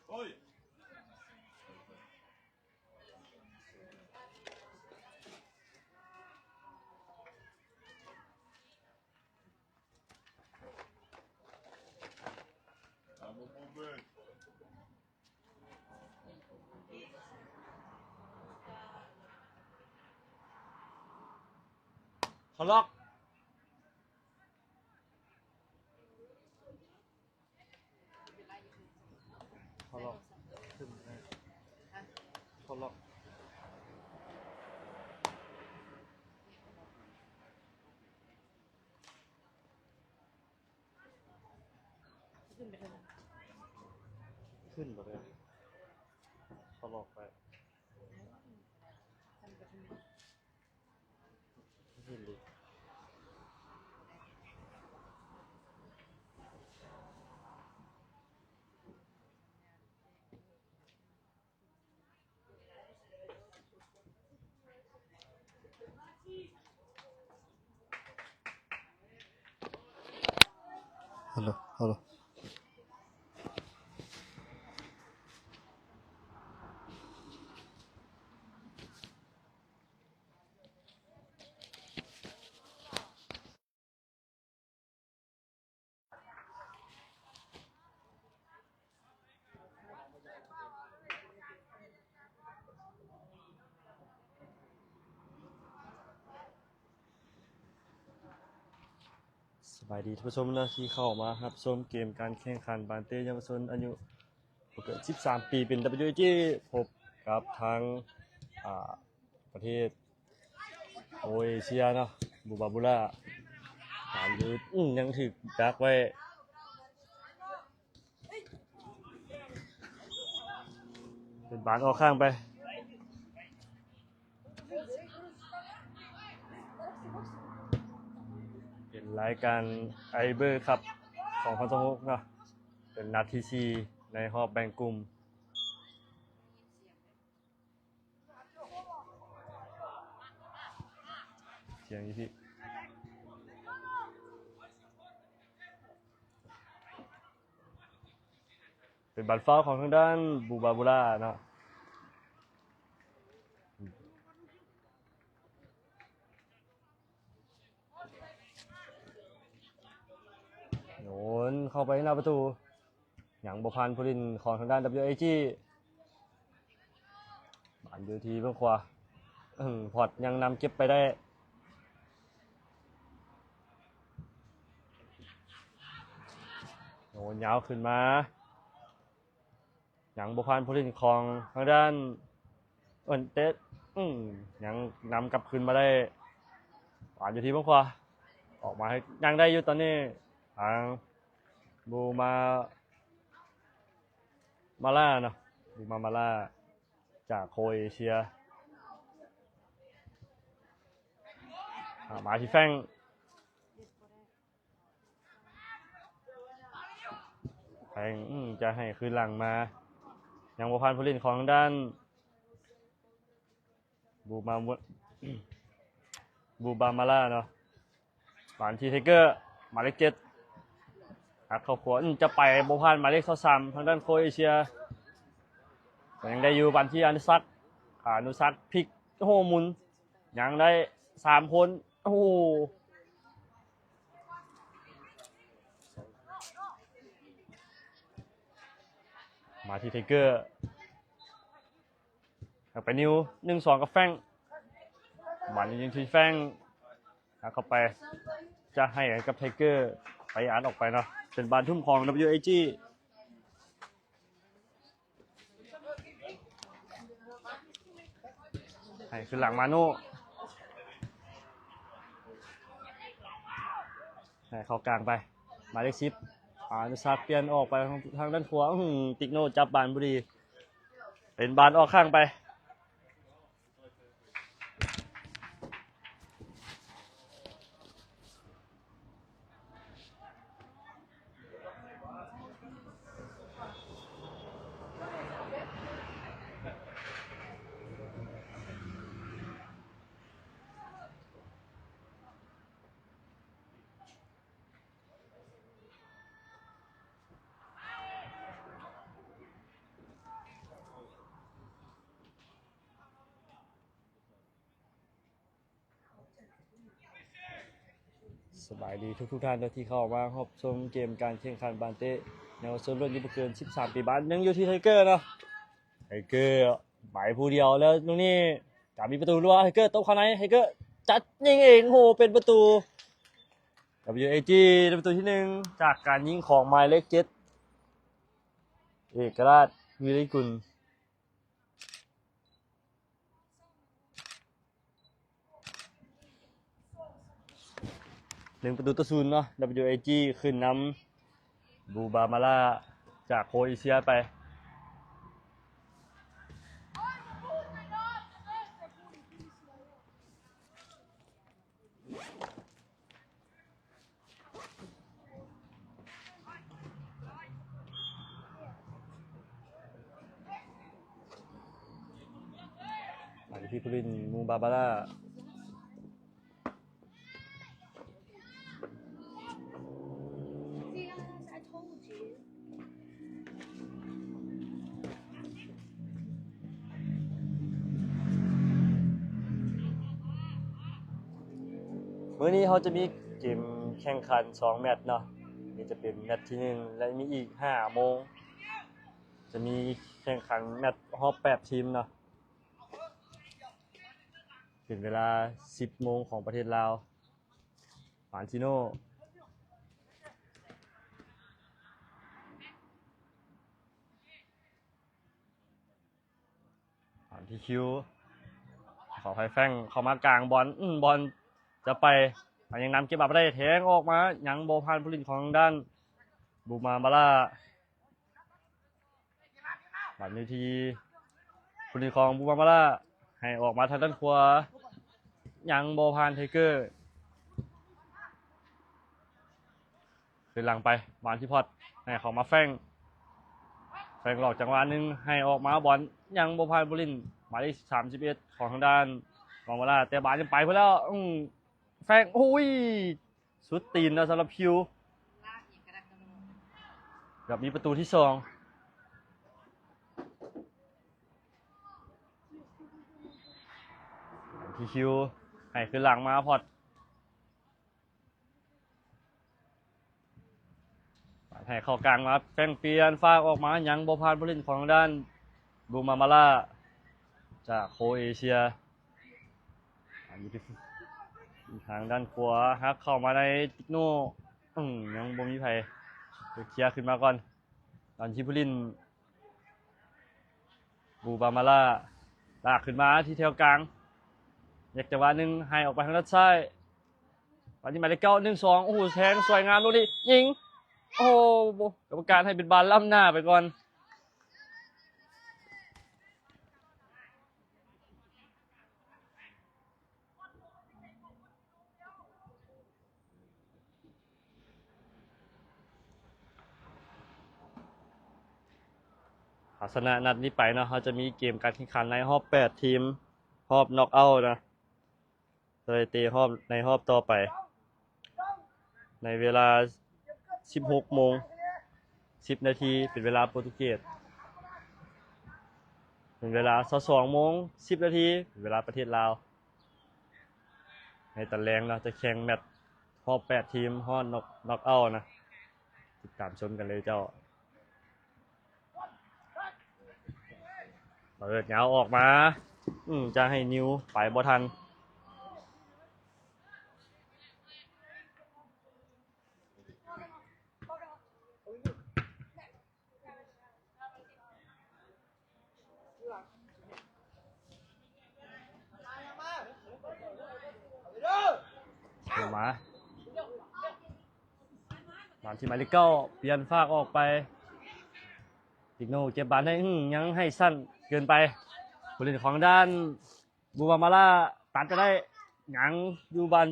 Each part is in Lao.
ເຂົ້າລັອກ ເຂົ້າລັອກ ຂຶ້ນ ເຂົ້າລັອກ. ຂຶ້ນໄປເລີຍ ເຂົ້າລັອກໄປ ຂຶ້ນເລີຍ. ຮັລໂຫຼ ຮັລໂຫຼ. ສະບາຍດີທ່ານຜູ້ຊົມເນາະ ທີ່ເຂົ້າມາຮັບຊົມເກມການແຂ່ງຂັນບານເຕະເຍົາວະຊົນອາຍຸບໍ່ເກີນສິບສາມປີ ເປັນ ດັບເບິນຢູເອຈີ ພົບກັບທາງ ອ່າ ປະເທດໂອເອເຊຍເນາະ ບູບາບູລາ ຫານຢູ່ ອື ຍັງຖືກດັກໄວ້ ເປັນບານອອກຂ້າງໄປ. ເປັນລາຍການໄອເບີຄັບ ສອງພັນຊາວຫົກເນາະ ເປັນນັດທີສີ່ໃນຮອບແບ່ງກຸ່ມ. ສຽງອີພີ ເປັນບານຟາວຂອງທາງດ້ານບູບາບູລາເນາະ ໂຍນເຂົ້າໄປໜ້າປະຕູ ຍັງບໍ່ຜ່ານຜູ້ຫຼິ້ນຂອງທາງດ້ານ ດັບເບິນຢູເອຈີ ບານຢູ່ທີ່ເບື້ອງຂວາ ອືມ ພອດຍັງນຳເກັບໄປໄດ້ ໂຍນຍາວຂຶ້ນມາ ຍັງບໍ່ຜ່ານຜູ້ຫຼິ້ນຂອງທາງດ້ານເອິນເຕດ ອືມ ຍັງນຳກັບຄືນມາໄດ້ ຫວານຢູ່ທີ່ເບື້ອງຂວາ ອອກມາໃຫ້ຍັງໄດ້ຢູ່ຕອນນີ້ ທາງ ບູມາ ມາລາເນາະ ບູມາມາລາ ຈາກໂຄເອເຊຍ ອາ ມາທີ່ແຟງ ແຟງ ອືມ ຈະໃຫ້ຄືນຫຼັງມາ ຍັງບໍ່ຜ່ານຜູ້ຫຼິ້ນຂອງທາງດ້ານ ບູມາ ບູບາມາລາເນາະ ບານທີ່ໄທເກີ ໝາຍເລກເຈັດ ຫັກເຂົ້າຂວາ ອືມ ຈະໄປບໍ່ຜ່ານໝາຍເລກຊາວສາມ ທາງດ້ານໂຄເອເຊຍ ກໍຍັງໄດ້ຢູ່ ບານທີ່ອານຸສັກ ອານຸສັກ ພິກ ໂອ້ໂຫ ໝຸນ ຍັງໄດ້ສາມຄົນ ໂອ້ໂຫ ມາທີ່ໄທເກີ ເຂົ້າໄປນິວ ໜຶ່ງສອງ ກັບແຟງ ບານນີ້ຍິງທີ່ແຟງ ເອົາເຂົ້າໄປ ຈະໃຫ້ກັບໄທເກີ ໄປອັດອອກໄປເນາະ ເປັນບານທຸ່ມຂອງ ດັບເບິນຢູເອຈີ ໃຫ້ຄືນຫຼັງມາໂນ ໃຫ້ເຂົ້າກາງໄປ ໝາຍເລກສິບ ອານຸສັກ ປ່ຽນອອກໄປທາງດ້ານຂວາ ອືມ ຕິກໂນຈັບບານບໍ່ດີ ເປັນບານອອກຂ້າງໄປ. ສະບາຍດີທຸກໆທ່ານເດີ ທີ່ເຂົ້າມາຮັບຊົມເກມການແຂ່ງຂັນບານເຕະເຍົາວະຊົນລຸ້ນອາຍຸບໍ່ເກີນສິບສາມປີ. ບານຍັງຢູ່ທີ່ໄທເກີເນາະ, ໄທເກີໄປຜູ້ດຽວແລ້ວ ລູກນີ້ກະມີປະຕູລົວ ໄທເກີຕົບເຂົ້າໃນ ໄທເກີຈັດຍິງເອງ ໂອ້ໂຫ ເປັນປະຕູ WAG ໄດ້ປະຕູທີໜຶ່ງ ຈາກການຍິງຂອງໝາຍເລກເຈັດ ເອກະລາດ ວິລິກຸນ. ໜຶ່ງປະຕູຕໍ່ສູນເນາະ, WAG ຂຶ້ນນຳ ບູບາມາລາ ຈາກໂຄເອເຊຍໄປ. ໄປທີ່ຜູ້ຫຼິ້ນ ບູບາມາລາ. ມື້ນີ້ເຮົາຈະມີເກມແຂ່ງຂັນສອງແມັດເນາະ, ນີ້ຈະເປັນແມັດທີໜຶ່ງ ແລະ ມີອີກຫ້າໂມງ ຈະມີແຂ່ງຂັນແມັດຮອບແປດທີມເນາະ, ເປັນເວລາສິບໂມງຂອງປະເທດລາວ. ມານຊິໂນ ມານທີ່ຄິວ ຂໍອະໄພ ແຟງເຂົ້າມາກາງບອນ ອືມ ບອນຈະໄປ ມັນຍັງນຳເກັບມາບໍ່ໄດ້ ແທງອອກມາ ຍັງບໍ່ຜ່ານຜູ້ຫຼິ້ນຂອງທາງດ້ານ ບູມາມາລາ. ບານຢູ່ທີ່ຜູ້ຫຼິ້ນຂອງບູມາມາລາ ໃຫ້ອອກມາທາງດ້ານຂວາ ຍັງບໍ່ຜ່ານໄທເກີ ຄືນຫຼັງໄປ ບານທີ່ພອດ ໃຫ້ເຂົ້າມາແຟງ ແຟງຫຼອກຈັງຫວະໜຶ່ງ ໃຫ້ອອກມາບອນ ຍັງບໍ່ຜ່ານຜູ້ຫຼິ້ນ ໝາຍເລກສາມສິບເອັດ ຂອງທາງດ້ານບາມາລາ ແຕ່ບານຍັງໄປພຸ້ນແລ້ວ ອືມ ແຟງ ໂອ້ຍ ສຸດຕີນເນາະ ສຳລັບຄິວ ແບບມີປະຕູທີສອງ ທີ່ຄິວ ໃຫ້ຄືນຫຼັງມາພອດ ໃຫ້ເຂົ້າກາງມາ ແຟງປ່ຽນ ຝາກອອກມາ ຍັງບໍ່ຜ່ານຜູ້ຫຼິ້ນຂອງທາງດ້ານ ບູມາມາລາ ຈາກໂຄເອເຊຍ. ທາງດ້ານຂວາ ຫັກເຂົ້າມາໃນຕິກໂນ ອືມ ຍັງບໍ່ມີໃຜ ເຄຍຂຶ້ນມາກ່ອນ. ຕອນທີ່ຜູ້ຫຼິ້ນ ບູບາມາລາ ລາກຂຶ້ນມາທີ່ແຖວກາງ ແຍກຈັງຫວະໜຶ່ງ ໃຫ້ອອກໄປທາງດ້ານຊ້າຍ ຕອນນີ້ໝາຍເລກເກົ້າ ໜຶ່ງສອງ ໂອ້ໂຫ ແທງສວຍງາມລູກນີ້ ຍິງ ໂອ້ໂຫ ກຳມະການໃຫ້ເປັນບານລ້ຳໜ້າໄປກ່ອນ. ເຮົາຊະນະນັດນີ້ໄປເນາະ ເຮົາຈະມີເກມການແຂ່ງຂັນໃນຮອບແປດທີມ ຮອບນັອກເອົານະ ຈະໄດ້ເຕະຮອບ ໃນຮອບຕໍ່ໄປ ໃນເວລາສິບຫົກໂມງສິບນາທີ ເປັນເວລາໂປຣຕຸເກດ ເປັນເວລາຊາວສອງໂມງສິບນາທີ ເປັນເວລາປະເທດລາວ. ໃນຕອນແລງເນາະ ຈະແຂ່ງແມັດຮອບແປດທີມ ຮອບນັອກ ນັອກເອົານະ ຕິດຕາມຊົມກັນເລີຍເຈົ້າ. ເປີດຍາວອອກມາ ອືມ ຈະໃຫ້ນິວໄປບໍ່ທັນ ເຂົ້າມາ ມາທີ່ໝາຍເລກເກົ້າ ປ່ຽນຝາກອອກໄປ ຕິກໂນເກັບບານໄດ້ ອືມ ຍັງໃຫ້ສັ້ນເກີນໄປ ຜູ້ຫຼິ້ນຂອງດ້ານ ບູບາມາລາ ຕັດໄປໄດ້ ຍັງຢູ່ບານ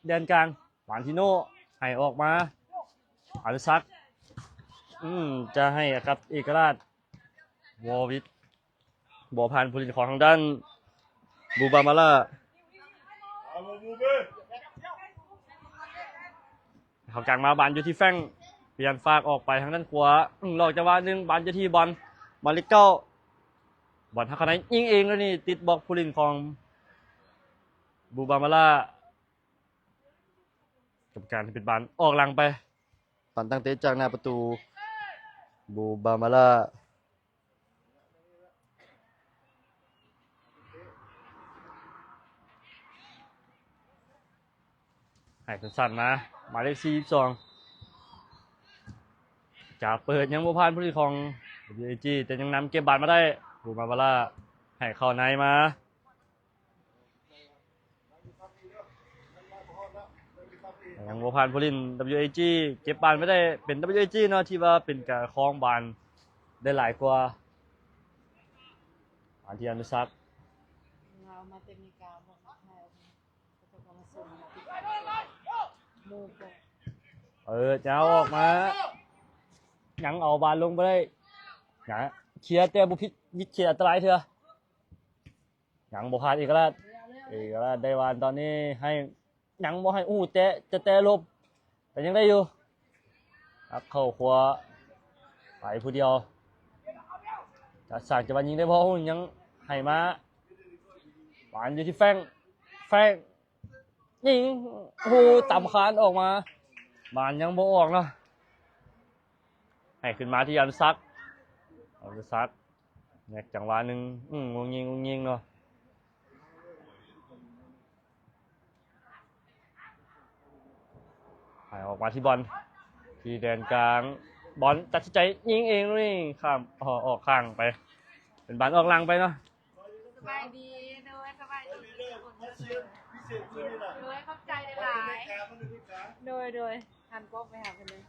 ແດນກາງ ວານທິໂນ ໃຫ້ອອກມາ ອານຸສັກ ອືມ ຈະໃຫ້ກັບເອກະລາດ ວໍວິດ ບໍ່ຜ່ານຜູ້ຫຼິ້ນຂອງທາງດ້ານບູບາມາລາ ເຂົ້າກາງມາ ບານຢູ່ທີ່ແຟງ ປ່ຽນຝາກອອກໄປທາງດ້ານຂວາ ອືມ ຫຼອກຈັງຫວະໜຶ່ງ ບານຢູ່ທີ່ບອນ ໝາຍເລກເກົ້າ ບອນຫາກເຂົ້າໃນ ຍິງເອງ ແລ້ວນີ້ຕິດບລັອກຜູ້ຫຼິ້ນຂອງ ບູບາມາລາ ກຳມະການໃຫ້ເປັນບານອອກຫຼັງໄປ. ບານຕັ້ງເຕະຈາກໜ້າປະຕູ ບູບາມາລາ ໃຫ້ສັ້ນໆມາ ໝາຍເລກສີ່ສິບສອງ ຈະເປີດ ຍັງບໍ່ຜ່ານຜູ້ຫຼິ້ນຂອງ WAG ແຕ່ຍັງນຳເກັບບານມາໄດ້ ບູບາມາລາ ໃຫ້ເຂົ້າໃນມາ ຍັງບໍ່ຜ່ານຜູ້ຫຼິ້ນ WAG ເກັບບານໄວ້ໄດ້ ເປັນ WAG ເນາະ ທີ່ວ່າເປັນການຄອງບານໄດ້ຫຼາຍກວ່າ ອາທິອານຸສັກ ເອົາມາແຕ່ເມກາ ເອີ ຈະເອົາອອກມາ ຍັງເອົາບານລົງບໍ່ໄດ້ ນະ ເຄຍແຕ່ບໍ່ຜິດ ເຄຍອັນຕະລາຍເທື່ອ ຍັງບໍ່ຜ່ານເອກະລາດ ເອກະລາດໄດ້ບານຕອນນີ້ໃຫ້ ຍັງບໍ່ໃຫ້ ໂອ້ ແຕະ ຈະແຕະຫຼົບ ແຕ່ຍັງໄດ້ຢູ່ ຮັກເຂົ້າຂວາ ໄປຜູ້ດຽວ ຈະສ້າງຈັງຫວະຍິງໄດ້ບໍ່ ຍັງໃຫ້ມາ ບານຢູ່ທີ່ແຟງ ແຟງ ຍິງ ໂອ້ ຕຳຄານອອກມາ ບານຍັງບໍ່ອອກເນາະ ໃຫ້ຂຶ້ນມາທີ່ອານຸສັກ ອານຸສັກ ແນກຈັງຫວະໜຶ່ງ ອືມ ງຸ້ງຍິງ ງຸ້ງຍິງເນາະ ໃຫ້ອອກມາທີ່ບອນ ທີ່ແດນກາງ ບອນຕັດສິນໃຈຍິງເອງ ລູກນີ້ຂ້າມ ອອກຂ້າງໄປ ເປັນບານອອກຫຼັງໄປເນາະ. ສະບາຍດີ ໂດຍ ສະບາຍດີທຸກຄົນ ໂດຍ ຂອບໃຈຫຼາຍໆ ໂດຍ ໂດຍ ຫັນກ້ອງໄປຫາເພິ່ນເລີຍ.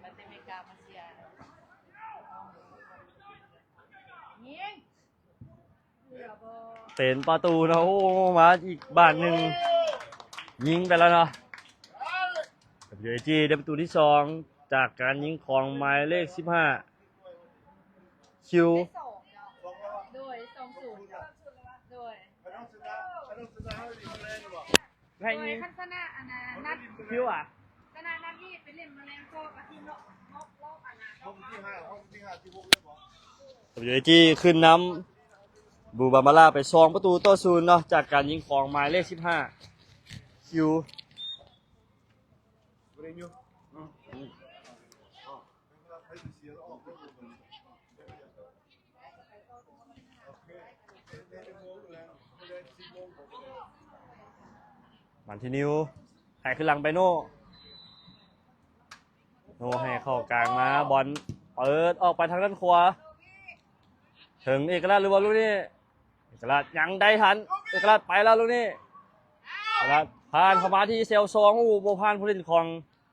ມາແຕ່ເມກາມາເຊຍ ຍິງ ເປັນປະຕູເນາະ ໂອ້ ມາອີກບານໜຶ່ງ ຍິງໄປແລ້ວເນາະ WAG ໄດ້ປະຕູທີສອງ ຈາກການຍິງຂອງໝາຍເລກສິບຫ້າ ຄິວ ໂດຍ ສອງສູນ ໂດຍ ໃຫ້ຍິງ ໂດຍ ຄັນຊະນະອັນນັ້ນ ຄິວ ອະ ຊະນະນັດນີ້ໄປຫຼິ້ນມະແລງກໍກະຄືເນາະ ເນາະ ເນາະ ອັນນັ້ນ WAG ຂຶ້ນນຳ ບູບາມາລາ ໄປສອງປະຕູຕໍ່ສູນເນາະ ຈາກການຍິງຂອງໝາຍເລກສິບຫ້າ ຄິວ. ມາທີ່ນິວ ໃຫ້ຂຶ້ນຫຼັງໄປໂນ ໂນໃຫ້ເຂົ້າກາງມາ ບອນເປີດອອກໄປທາງດ້ານຂວາ ເຖິງເອກະລາດຫຼືບໍ່ລູກນີ້ ເອກະລາດຍັງໄດ້ທັນ ເອກະລາດໄປແລ້ວລູກນີ້ ເອກະລາດຜ່ານເຂົ້າມາທີ່ແຖວສອງ ໂອ້ ບໍ່ຜ່ານຜູ້ຫຼິ້ນຂອງ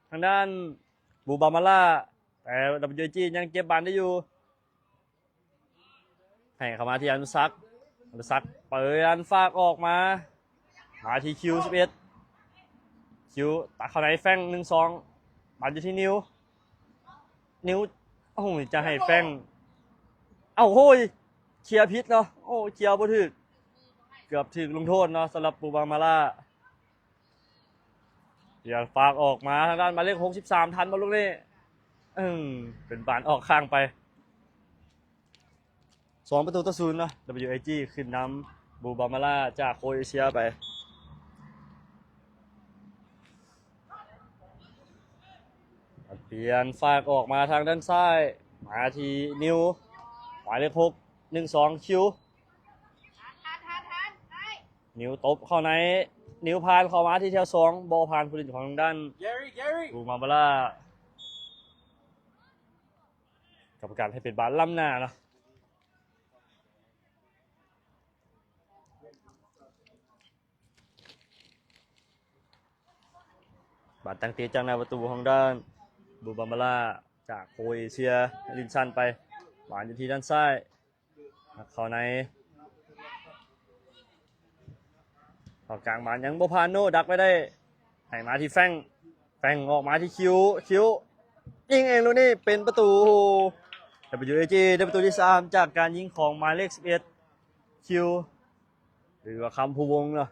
ທາງດ້ານ ບູບາມາລາ ແຕ່ WAG ຍັງເກັບບານໄດ້ຢູ່ ໃຫ້ເຂົ້າມາທີ່ອະນຸສັກ ອະນຸສັກເປີດ ອັນຝາກອອກມາ ມາທີ່ຄິວສິບເອັດ ຄິວ ຕັດເຂົ້າໃນ ແຟງ ໜຶ່ງສອງ ບານຢູ່ທີ່ນິວ ນິວ ໂອ້ໂຫ ຈະໃຫ້ແຟງ ເອົ້າ ໂອ້ຍ ເຄຍຜິດເນາະ ໂອ້ ເຄຍບໍ່ຖືກ ເກືອບຖືກລົງໂທດເນາະ ສຳລັບ ບູບາມາລາ ເຄຍຝາກອອກມາທາງດ້ານໝາຍເລກຫົກສິບສາມ ທັນບໍ່ລູກນີ້ ເອີ ເປັນບານອອກຂ້າງໄປ ສອງປະຕູຕໍ່ສູນເນາະ WAG ຂຶ້ນນຳ ບູບາມາລາ ຈາກໂຄເອເຊຍໄປ ປ່ຽນຝາກອອກມາທາງດ້ານຊ້າຍ ມາທີ່ນິວ ໝາຍເລກຫົກ ໜຶ່ງສອງ ຄິວ ນິວຕົບເຂົ້າໃນ ນິວຜ່ານເຂົ້າມາທີ່ແຖວສອງ ບໍ່ຜ່ານຜູ້ຫຼິ້ນຂອງທາງດ້ານ Gary Gary ບູບາມາລາ ກຳມະການໃຫ້ເປັນບານລ້ຳໜ້າເນາະ ບານຕັ້ງເຕະຈາກໜ້າປະຕູຂອງດ້ານ ບູບາມາລາ ຈາກໂຄເອເຊຍ ຫຼິ້ນສັ້ນໄປ ບານຢູ່ທີ່ດ້ານຊ້າຍ ເຂົ້າໃນ ເຂົ້າກາງບານຍັງບໍ່ຜ່ານໂນ ດັກໄວ້ໄດ້ ໃຫ້ມາທີ່ແຟງ ແຟງອອກມາທີ່ຄິວ ຄິວ ຍິງເອງລູກນີ້ເປັນປະຕູ WAG ໄດ້ປະຕູທີສາມ ຈາກການຍິງຂອງໝາຍເລກສິບເອັດ ຄິວ ຫຼືວ່າຄຳພູວົງເນາະ.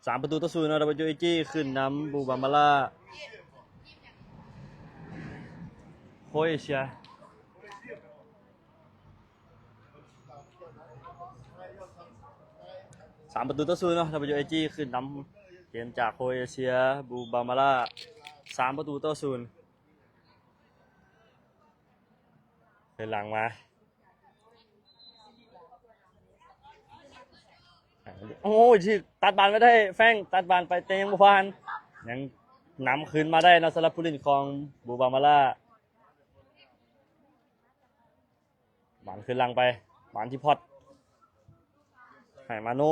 ສາມປະຕູຕໍ່ສູນເນາະ WAG ຂຶ້ນນຳ Bubamara ໂຄເອເຊຍ. ສາມປະຕູຕໍ່ສູນເນາະ WAG ຂຶ້ນນຳເກມຈາກໂຄເອເຊຍ Bubamara ສາມປະຕູຕໍ່ສູນ. ເດີນຫຼັງມາ ໂອ້ຍ ຖືກຕັດບານໄປໄດ້ ແຟງຕັດບານໄປແຕ່ຍັງບໍ່ຜ່ານ ຍັງນຳຄືນມາໄດ້ເນາະ ສຳລັບຜູ້ຫຼິ້ນຂອງ Bubamara. ບານຄືນຫຼັງໄປ ບານທີ່ພອດ ໃຫ້ມາໂນ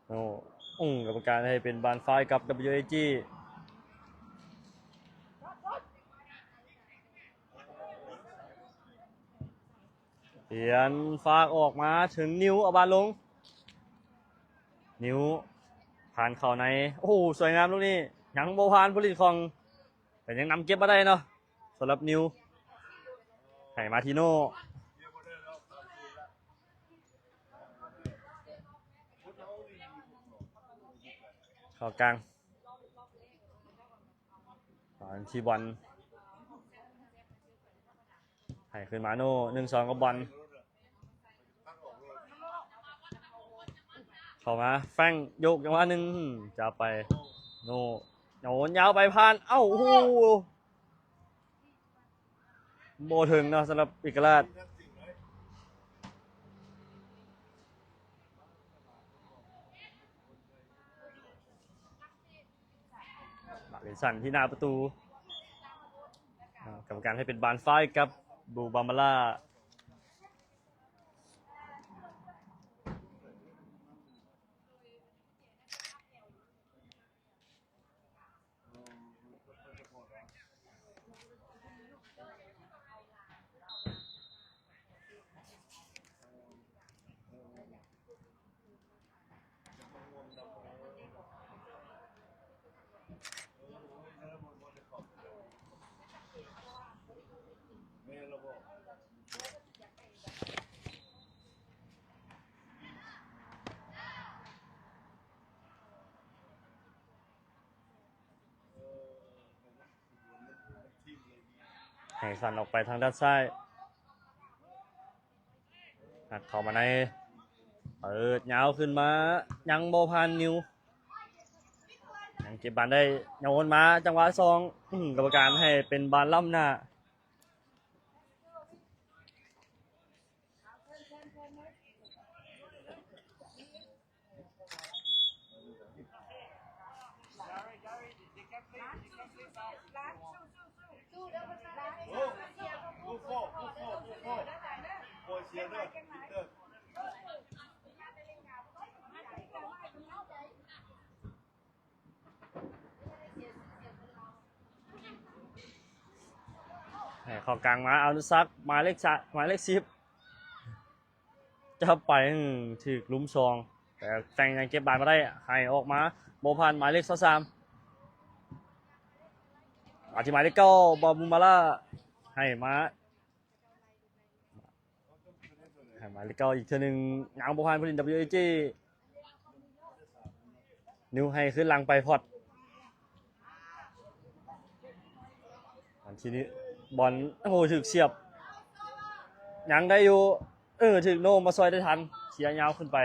ໂອ້ ອືມ ກຳມະການໃຫ້ເປັນບານຟາວໃຫ້ກັບ WAG. ປ່ຽນ ຝາກອອກມາເຖິງນິວ ເອົາບານລົງ ນິວ ຜ່ານເຂົ້າໃນ ໂອ້ໂຫ ສວຍງາມລູກນີ້ ຍັງບໍ່ຜ່ານຜູ້ຫຼິ້ນຂອງ ແຕ່ຍັງນຳເກັບມາໄດ້ເນາະ ສຳລັບນິວ ໃຫ້ມາທີໂນ ເຂົ້າກາງ ອັນທີ່ບອນ ໃຫ້ຄືນມາໂນ ໜຶ່ງສອງກັບບອນ ເຂົ້າມາ ແຟງໂຍກຈັງຫວະໜຶ່ງ ຈັບໄປ ໂນ ໂຍນຍາວໄປຜ່ານ ເອົ້າ ໂອ້ໂຫ ບໍ່ເຖິງເນາະ ສຳລັບເອກະລາດ. ມາລິນສັນທີ່ໜ້າປະຕູ ອາ ກຳມະການໃຫ້ເປັນບານຟາວໃຫ້ກັບ Bubamara. ໃຫ້ສັ້ນອອກໄປທາງດ້ານຊ້າຍ ຮັດເຂົ້າມາໃນ ເປີດຍາວຂຶ້ນມາ ຍັງບໍ່ຜ່ານນິວ ຍັງເກັບບານໄດ້ ໂຍນມາ ຈັງຫວະສອງ ອືມ ກຳມະການໃຫ້ເປັນບານລ້ຳໜ້າ. ໃຫ້ເຂົ້າກາງມາ ອານຸສັກ ໝາຍເລກສາມ ໝາຍເລກສິບ ຈັບໄປ ອືມ ຖືກລຸມສອງ ແຕ່ແຟງຍັງເກັບບານມາໄດ້ ໃຫ້ອອກມາ ບໍ່ຜ່ານ ໝາຍເລກຊາວສາມ ມາທີ່ໝາຍເລກເກົ້າ ບາບູມາລາ ໃຫ້ມາ ໃຫ້ໝາຍເລກເກົ້າອີກເທື່ອໜຶ່ງ ຍັງບໍ່ຜ່ານຜູ້ຫຼິ້ນ WAG ນິວໃຫ້ຄືນຫຼັງໄປພອດ ອັນທີນີ້ບອນ ໂອ້ໂຫ ຖືກສຽບ ຍັງໄດ້ຢູ່ ເອີ ຖືກໂນມາຊ່ອຍໄດ້ທັນ ເສຍຍາວຂຶ້ນໄປ.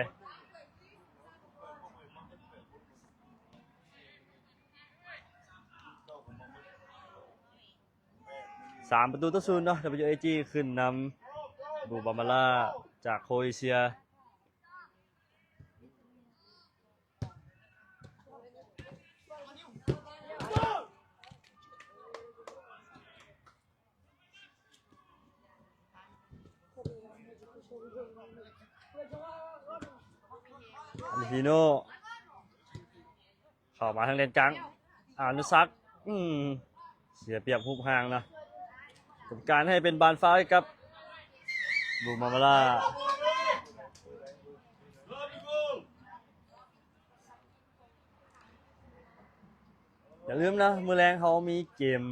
ສາມປະຕູຕໍ່ສູນເນາະ WAG ຂຶ້ນນຳ ບູບາມາລາ ຈາກໂຄເອເຊຍ. ອາລີໂນ ເຂົ້າມາທາງແດນກາງ ອານຸສັກ ອືມ ເສຍປຽບຮູບຮ່າງເນາະ ກຳມະການໃຫ້ເປັນບານຟາວໃຫ້ກັບ ບູມາມາລາ. ຢ່າລືມເນາະ ມື້ແລງເຮົາມີເກມ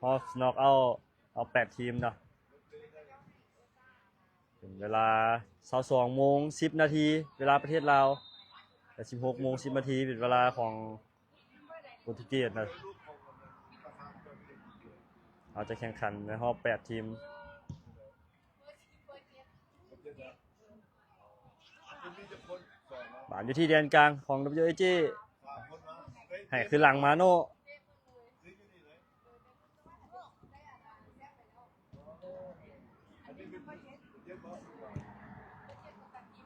ຮອບນັອກເອົາ ເອົາແປດທີມເນາະ. ເວລາຊາວສອງໂມງສິບນາທີ ເວລາປະເທດລາວ ແລະ ສິບຫົກໂມງສິບນາທີ ເປັນເວລາຂອງໂປຣຕຸເກດນະ. ເຮົາຈະແຂ່ງຂັນໃນຮອບແປດທີມ. ບານຢູ່ທີ່ແດນກາງຂອງ WAG ໃຫ້ຄືນຫຼັງມາໂນ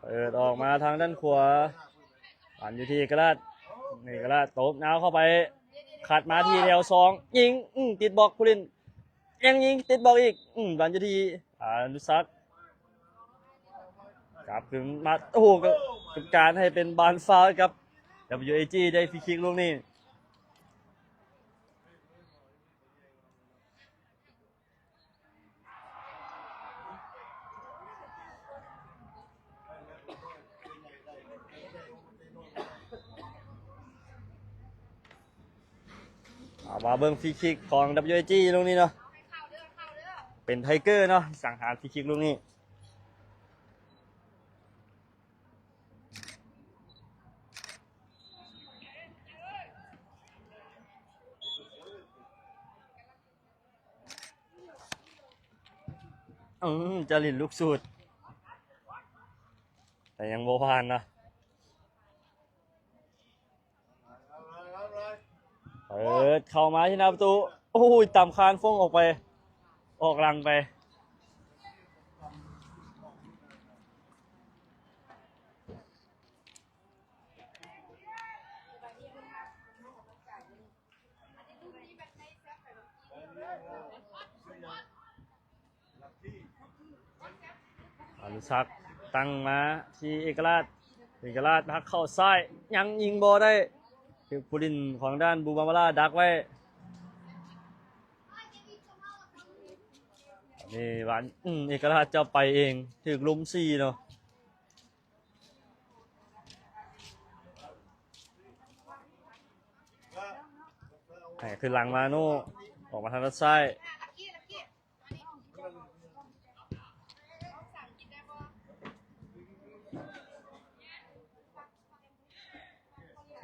ເປີດອອກມາທາງດ້ານຂວາ ບານຢູ່ທີ່ເອກະລາດ ເອກະລາດຕົບຍາວເຂົ້າໄປ ຂັດມາທີ່ແຖວສອງ ຍິງ ອື ຕິດບລັອກຜູ້ຫຼິ້ນ ຍັງຍິງຕິດບລັອກອີກ ອືມ ບານຢູ່ທີ່ອານຸສັກ ຈັບຂຶ້ນມາ ໂອ້ໂຫ ກຳມະການໃຫ້ເປັນບານຟາວກັບ WAG ໄດ້ຟຣີຄິກລູກນີ້. ເອົາມາເບິ່ງຟຣີຄິກຂອງ WAG ລູກນີ້ເນາະ ເປັນໄທເກີເນາະ ສັງຫານຟຣີຄິກລູກນີ້. ອືມ ຈາລິນລູກຊູດ ແຕ່ຍັງບໍ່ຜ່ານເນາະ. ເປີດເຂົ້າມາທີ່ໜ້າປະຕູ ໂອ້ຍ ຕຳຄານຟົງອອກໄປ ອອກຫຼັງໄປ. ອານຸສັກຕັ້ງມາທີ່ເອກະລາດ ເອກະລາດຫັກເຂົ້າຊ້າຍ ຍັງຍິງບໍ່ໄດ້ ຖືກຜູ້ຫຼິ້ນຂອງດ້ານບູບາມາລາດັກໄວ້. ນີ້ຫວານ ອືມ ເອກະລາດເຈົ້າໄປເອງ ຖືກລຸມສີ່ເນາະ. ໃຫ້ຄືນຫຼັງມາໂນ ອອກມາທາງດ້ານຊ້າຍ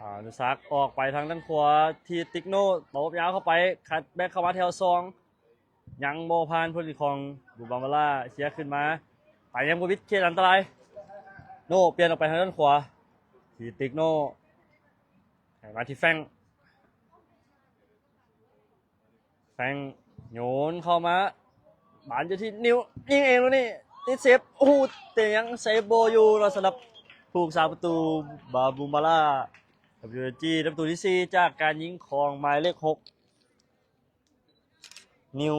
ອານຸສັກອອກໄປທາງດ້ານຂວາທີ່ຕິກໂນ ຕົບຍາວເຂົ້າໄປ ຄັດແບັກເຂົ້າມາແຖວສອງ ຍັງບໍ່ຜ່ານຜູ້ຫຼິ້ນຂອງບູບາມາລາ ເຄຍຂຶ້ນມາ ໄປຍັງບໍ່ມິດເຂດອັນຕະລາຍ ໂນປ່ຽນອອກໄປທາງດ້ານຂວາທີ່ຕິກໂນ ໃຫ້ມາທີ່ແຟງ ແຟງໂຍນເຂົ້າມາ ບານຢູ່ທີ່ນິວ ຍິງເອງລູກນີ້ ຕິດເຊບ ໂອ້ໂຫ ແຕ່ຍັງເຊບບໍ່ຢູ່ເນາະ ສຳລັບຜູ້ຮັກສາປະຕູບາບູມາລາ WAG ໄດ້ປະຕູທີສີ່ຈາກການຍິງຂອງໝາຍເລກຫົກ ນິວ.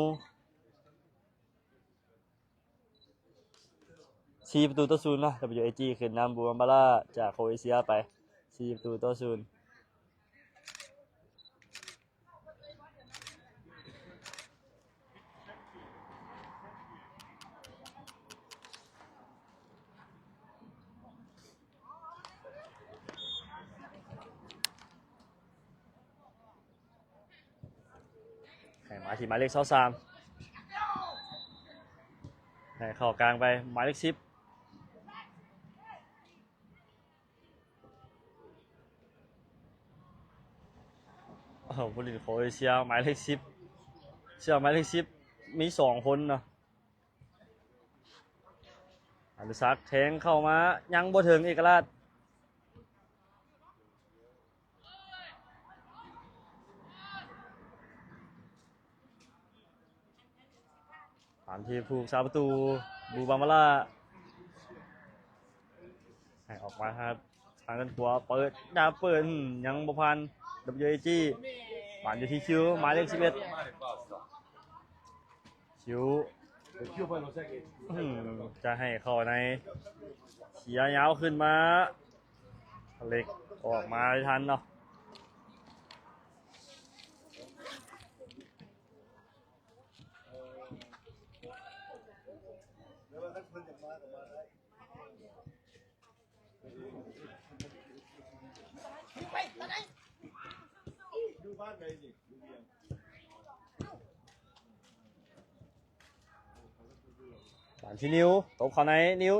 ສີ່ປະຕູຕໍ່ສູນເນາະ WAG ຂຶ້ນນຳບູມາລາຈາກໂຄເອເຊຍໄປ ສີ່ປະຕູຕໍ່ສູນ. ໃຫ້ມາທີ່ໝາຍເລກຊາວສາມ ໃຫ້ເຂົ້າກາງໄປ ໝາຍເລກສິບ ໂອ້ໂຫ ຜູ້ຫຼິ້ນໂຄເອເຊຍ ໝາຍເລກສິບ ເສື້ອໝາຍເລກສິບ ມີສອງຄົນເນາະ. ອານຸສັກແທງເຂົ້າມາ ຍັງບໍ່ເຖິງເອກະລາດ ຕາມທີ່ຜູ້ຮັກສາປະຕູບູບາມາລາ ໃຫ້ອອກມາຫາທາງດ້ານຂວາ ເປີດດາວເປີດ ຍັງບໍ່ຜ່ານ WAG ບານຢູ່ທີ່ຄິວ ໝາຍເລກສິບເອັດ ຄິວ ອືມ ຈະໃຫ້ເຂົ້າໃນ ເຄຍຍາວຂຶ້ນມາ ເລັກອອກມາໄດ້ທັນເນາະ. ຢູ່ບ້ານໃດນີ້? ຢູ່ວຽງ. ໄປ ມາທີ່ນິວ ຕົບເຂົ້າໃນ ນິວ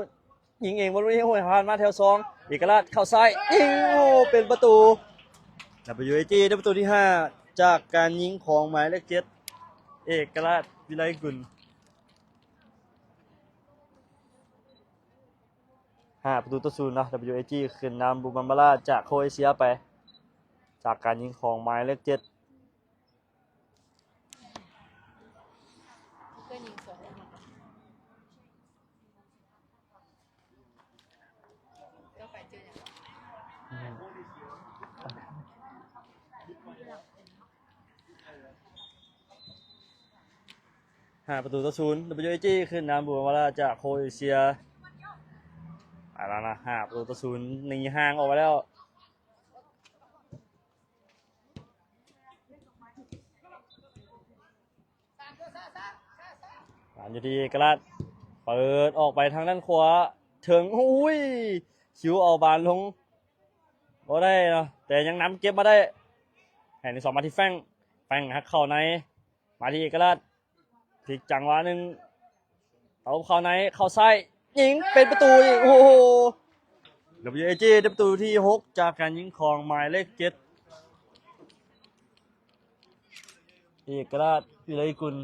ຍິງເອງ ບອນນີ້ ໂອ້ຍ ຜ່ານມາແຖວສອງ ເອກະລາດເຂົ້າຊ້າຍ ຍິງ ໂອ້ ເປັນປະຕູ WAG ໄດ້ປະຕູທີຫ້າ ຈາກການຍິງຂອງໝາຍເລກເຈັດ ເອກະລາດ ວິໄລກຸນ. ຫ້າປະຕູຕໍ່ສູນເນາະ WAG ຂຶ້ນນຳ ບູມບັມບາຣາ ຈາກໂຄເອເຊຍໄປ ຈາກການຍິງຂອງໝາຍເລກເຈັດ. ຫ້າປະຕູຕໍ່ສູນ WAG ຂຶ້ນນຳ ບູມບັມບາຣາ ຈາກໂຄເອເຊຍ ໄປແລ້ວນະ ຫ້າປະຕູຕໍ່ສູນ ໜີຫ່າງອອກໄປແລ້ວ. ບານຢູ່ທີ່ເອກະລາດ ເປີດອອກໄປທາງດ້ານຂວາ ເຖິງ ໂອ້ຍ ຄິວເອົາບານລົງບໍ່ໄດ້ເນາະ ແຕ່ຍັງນຳເກັບມາໄດ້ ໃຫ້ໜຶ່ງສອງ ມາທີ່ແຟງ ແຟງຫັກເຂົ້າໃນ ມາທີ່ເອກະລາດ ພລິກຈັງຫວະໜຶ່ງ ເອົາເຂົ້າໃນ ເຂົ້າຊ້າຍ ຍິງເປັນປະຕູອີກ ໂອ້ໂຫ WAG ໄດ້ປະຕູທີຫົກ ຈາກການຍິງຂອງໝາຍເລກເຈັດ ເອກະລາດ ວິໄລກຸນ.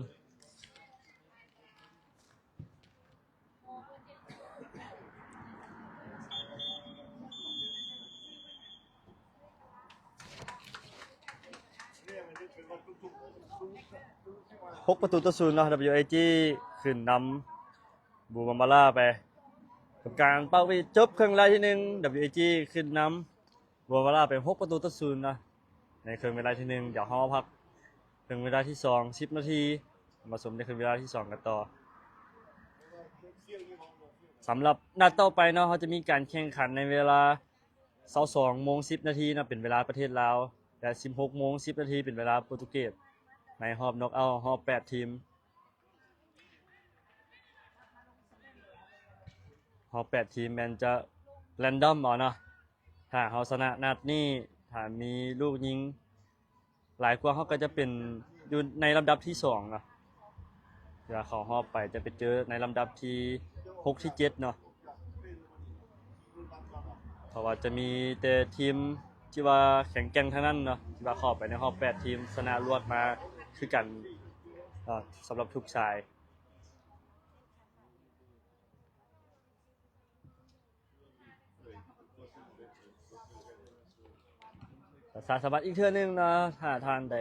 ຫົກປະຕູຕໍ່ສູນເນາະ WAG ຂຶ້ນນຳ ບູມບັມບາຣາ ໄປ ກຳມະການເປົ່າຫວີດຈົບເຄິ່ງເວລາທີໜຶ່ງ WAG ຂຶ້ນນຳ ບົວມາລາໄປຫົກປະຕູຕໍ່ສູນເນາະ ໃນເຄິ່ງເວລາທີໜຶ່ງ. ດຽວເຮົາມາພັກເຄິ່ງເວລາທີສອງ ສິບນາທີ ມາຊົມໃນເຄິ່ງເວລາທີສອງກັນຕໍ່. ສຳລັບນັດຕໍ່ໄປເນາະ ເຮົາຈະມີການແຂ່ງຂັນໃນເວລາຊາວສອງໂມງສິບນາທີເນາະ ເປັນເວລາປະເທດລາວ ແລະ ສິບຫົກໂມງສິບນາທີ ເປັນເວລາໂປຣຕຸເກດ ໃນຮອບນັອກເອົາ ຮອບແປດທີມ. ຮອບແປດທີມແມ່ນຈະແຣນດອມເອົາເນາະ ຖ້າເຮົາຊະນະນັດນີ້ ຖ້າມີລູກຍິງຫຼາຍກວ່າ ເຮົາກໍຈະເປັນຢູ່ໃນລຳດັບທີສອງເນາະ ເວລາເຂົ້າຮອບໄປຈະໄປເຈີໃນລຳດັບທີຫົກ ທີເຈັດເນາະ ເພາະວ່າຈະມີແຕ່ທີມທີ່ວ່າແຂງແກ່ງທັງນັ້ນເນາະ ທີ່ວ່າເຂົ້າໄປໃນຮອບແປດທີມ ຊະນະລວດມາຄືກັນເນາະ ສຳລັບທຸກສາຍ. ປະຊາສຳພັນອີກເທື່ອໜຶ່ງເນາະ ຖ້າທ່ານໃດ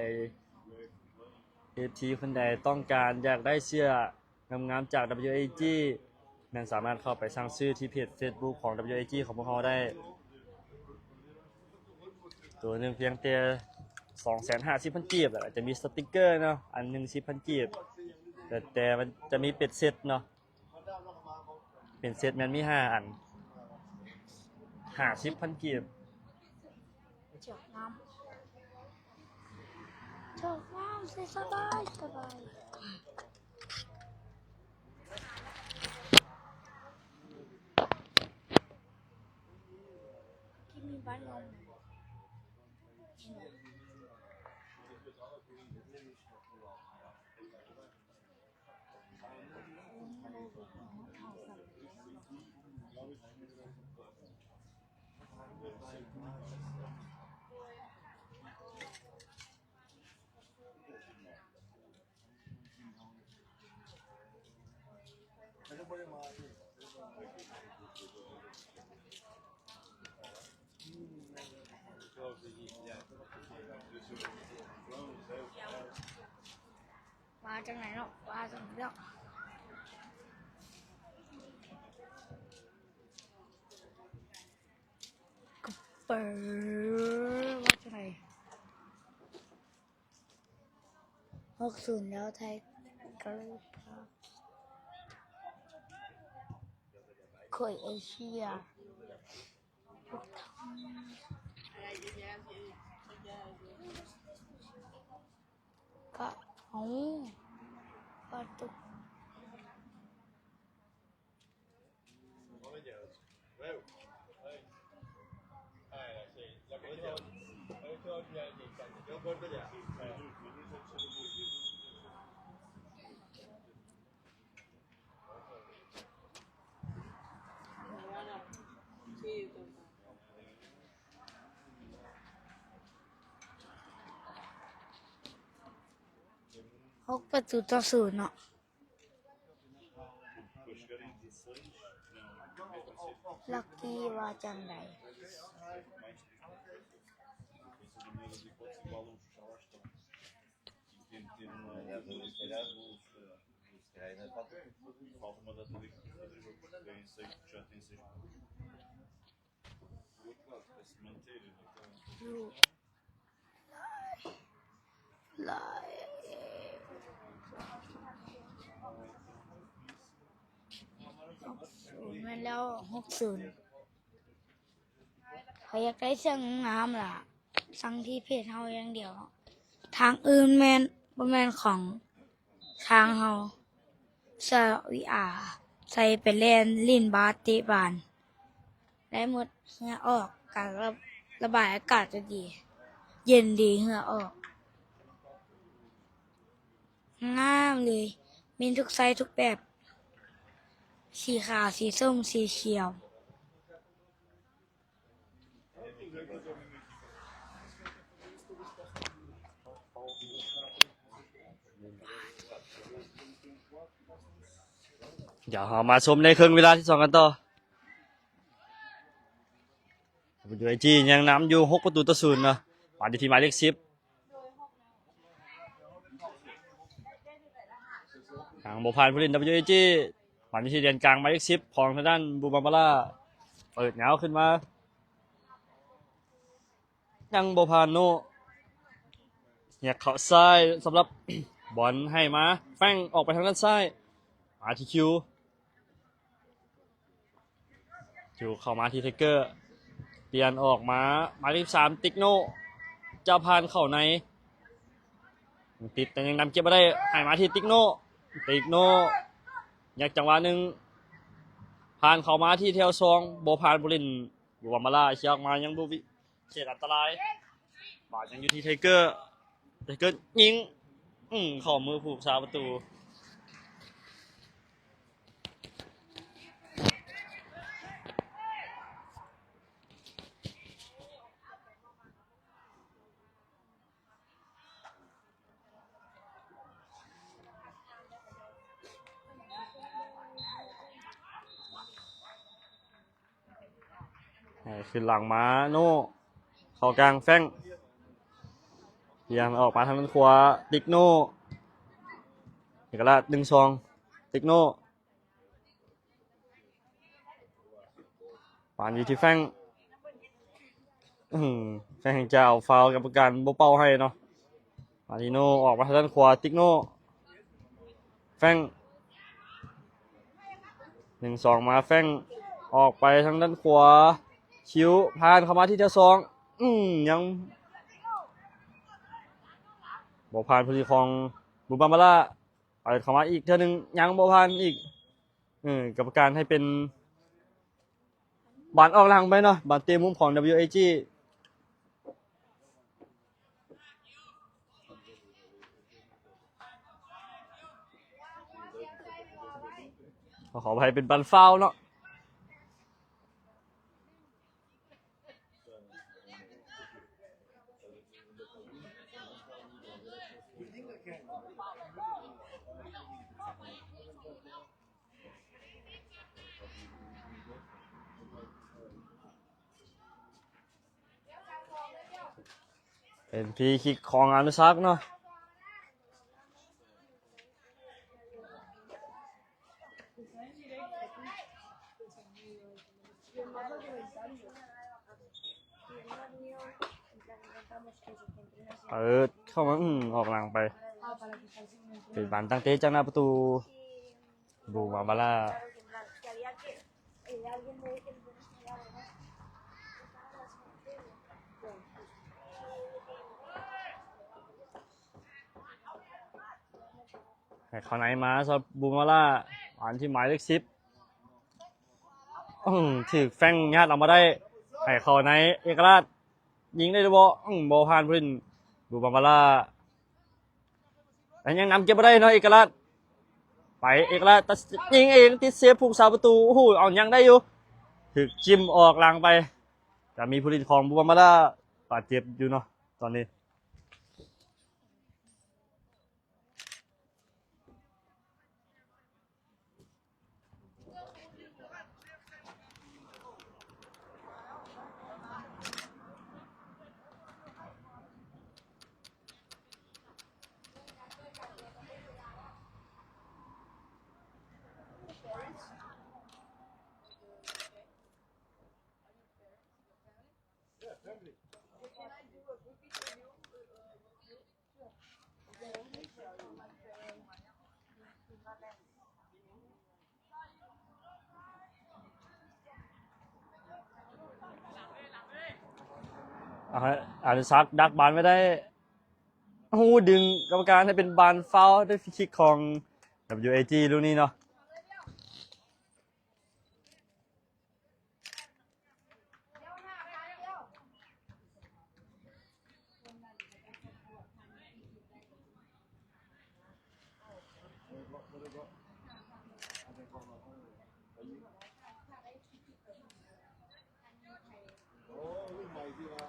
ເອັຟຊີ ຄົນໃດຕ້ອງການຢາກໄດ້ເສື້ອງາມໆຈາກ WAG ແມ່ນສາມາດເຂົ້າໄປສັ່ງຊື້ທີ່ເພຈເຟສບຸກຂອງ WAG ຂອງພວກເຮົາໄດ້ ໂຕໜຶ່ງພຽງແຕ່ສອງແສນຫ້າສິບພັນກີບ ແລ້ວກໍຈະມີສະຕິກເກີເນາະ ອັນໜຶ່ງສິບພັນກີບ ແຕ່ ແຕ່ມັນຈະມີເປັນເຊັດເນາະ. ເປັນເຊັດແມ່ນມີຫ້າອັນ ຫ້າສິບພັນກີບ. ຈອກນ້ຳ ຈອກນ້ຳ ສະບາຍ ສະບາຍ. ວ່າຈັ່ງໃດເນາະ ວ່າຈັ່ງໃດເນາະ ກະເປີ ວ່າຈັ່ງໃດ ຫົກສູນແລ້ວ ໄທເກີ ໂຄເອເຊຍ ກະ ເອົາ ປະຕູ. ຫົກປະຕູຕໍ່ສູນເນາະ. ລັອກກີ້ວ່າຈັ່ງໃດ? ແມ່ນແລ້ວ ຫົກສູນ. ຂ້ອຍຢາກໄດ້ເຄື່ອງງາມລະ ສັ່ງທີ່ເພຈເຮົາຢ່າງດຽວ. ທາງອື່ນແມ່ນ ບໍ່ແມ່ນຂອງທາງເຮົາ. ສະວິອາ ໃສ່ໄປແລ່ນຫຼິ້ນບາດເຕະບານ ໄດ້ໝົດ. ເຫື່ອອອກ ການລະ ລະບາຍອາກາດຈະດີ ເຢັນດີ ເຫື່ອອອກ. ງາມເລີຍ ມີທຸກໄຊທຸກແບບ ສີຂາວ ສີສົ້ມ ສີຂຽວ. ດຽວເຮົາມາຊົມໃນເຄິ່ງເວລາທີສອງກັນຕໍ່. ເອັມ ຢູ ເອ ຈີ ຍັງນຳຢູ່ຫົກປະຕູຕໍ່ສູນເນາະ. ບານຢູ່ທີ່ໝາຍເລກສິບ ທາງບໍ່ຜ່ານຜູ້ຫຼິ້ນ ເອັມ ຢູ ເອ ຈີ ບານຢູ່ທີ່ແດນກາງໝາຍເລກສິບຂອງທາງດ້ານບູມາມາລາ ເປີດຍາວຂຶ້ນມາ ຍັງບໍ່ຜ່ານໂນ ຮຽກເຂົ້າຊ້າຍ ສຳລັບ ບອນໃຫ້ມາ ແຟງອອກໄປທາງດ້ານຊ້າຍ ມາທີ່ຄິວ ຢູ່ເຂົ້າມາທີ່ໄທເກີ ປ່ຽນອອກມາ ໝາຍເລກສິບສາມ ຕິກໂນ ຈະຜ່ານເຂົ້າໃນ ຕິດ ແຕ່ຍັງນຳເກັບບໍ່ໄດ້ ໃຫ້ມາທີ່ຕິກໂນ ຕິກໂນ ຍັກຈັງຫວະໜຶ່ງ ຜ່ານເຂົ້າມາທີ່ແຖວສອງ ບໍ່ຜ່ານຜູ້ຫຼິ້ນ ບູມາມາລາ ເຄຍອອກມາຍັງບໍ່ມີ ເຂດອັນຕະລາຍ ບາດຍັງຢູ່ທີ່ໄທເກີ ໄທເກີຍິງ ອືມ ເຂົ້າມືຜູ້ຮັກສາປະຕູ. ໃຫ້ຂຶ້ນຫຼັງມາ ໂນ ເຂົ້າກາງ ແຟງ ປ່ຽນອອກມາທາງດ້ານຂວາ ຕິກໂນ ເອກະລາດ ໜຶ່ງສອງ ຕິກໂນ ປານຢູ່ທີ່ແຟງ ອືມ ແຟງຈະເອົາຟາວ ກຳມະການບໍ່ເປົ່າໃຫ້ເນາະ. ມາລິໂນ ອອກມາທາງດ້ານຂວາ ຕິກໂນ ແຟງ ໜຶ່ງສອງ ມາ ແຟງ ອອກໄປທາງດ້ານຂວາ ຄິວ ຜ່ານເຂົ້າມາທີ່ແຖວສອງ ອືມ ຍັງບໍ່ຜ່ານຜູ້ຫຼິ້ນຂອງບູມາມາລາ ເປີດເຂົ້າມາອີກເທື່ອໜຶ່ງ ຍັງບໍ່ຜ່ານອີກ ເອີ ກຳມະການໃຫ້ເປັນບານອອກຫຼັງໄປເນາະ ບານເຕະມຸມຂອງ ດັບເບິນຢູ ເອ ຈີ ຂໍອະໄພ ເປັນບານຟາວເນາະ. ເປັນຟຣີຄິກຂອງອະນຸສັກເນາະ. ເປີດເຂົ້າມາ ອືມ ອອກຫຼັງໄປ ເປັນບານຕັ້ງເຕະຈາກໜ້າປະຕູ ບູມາມາລາ. ໃຫ້ເຂົ້າໃນມາສຳລັບບູມາລາ ອັນທີ່ໝາຍເລກສິບ ອືມ ຖືກແຟງຍາດເອົາມາໄດ້ ໃຫ້ເຂົ້າໃນ ເອກະລາດ ຍິງໄດ້ຫຼືບໍ່? ອືມ ບໍ່ຜ່ານຜູ້ຫຼິ້ນ ບູມາມາລາ ແຕ່ຍັງນຳເກັບບໍ່ໄດ້ເນາະ ເອກະລາດ ໄປ ເອກະລາດ ຕັດ ຍິງເອງ ຕິດເຊຟຜູ້ຮັກສາປະຕູ ໂອ້ໂຫ ເອົາຍັງໄດ້ຢູ່ ຖືກຈິ້ມອອກຫຼັງໄປ ຈະມີຜູ້ຫຼິ້ນຂອງບູມາມາລາບາດເຈັບຢູ່ເນາະ ຕອນນີ້. ອາ ອານຸສັກດັກບານໄວ້ໄດ້ ໂອ້ໂຫ ດຶງກຳມະການໃຫ້ເປັນບານຟາວ ໄດ້ຟຣີຄິກຂອງ WAG ລູກນີ້ເນາະ.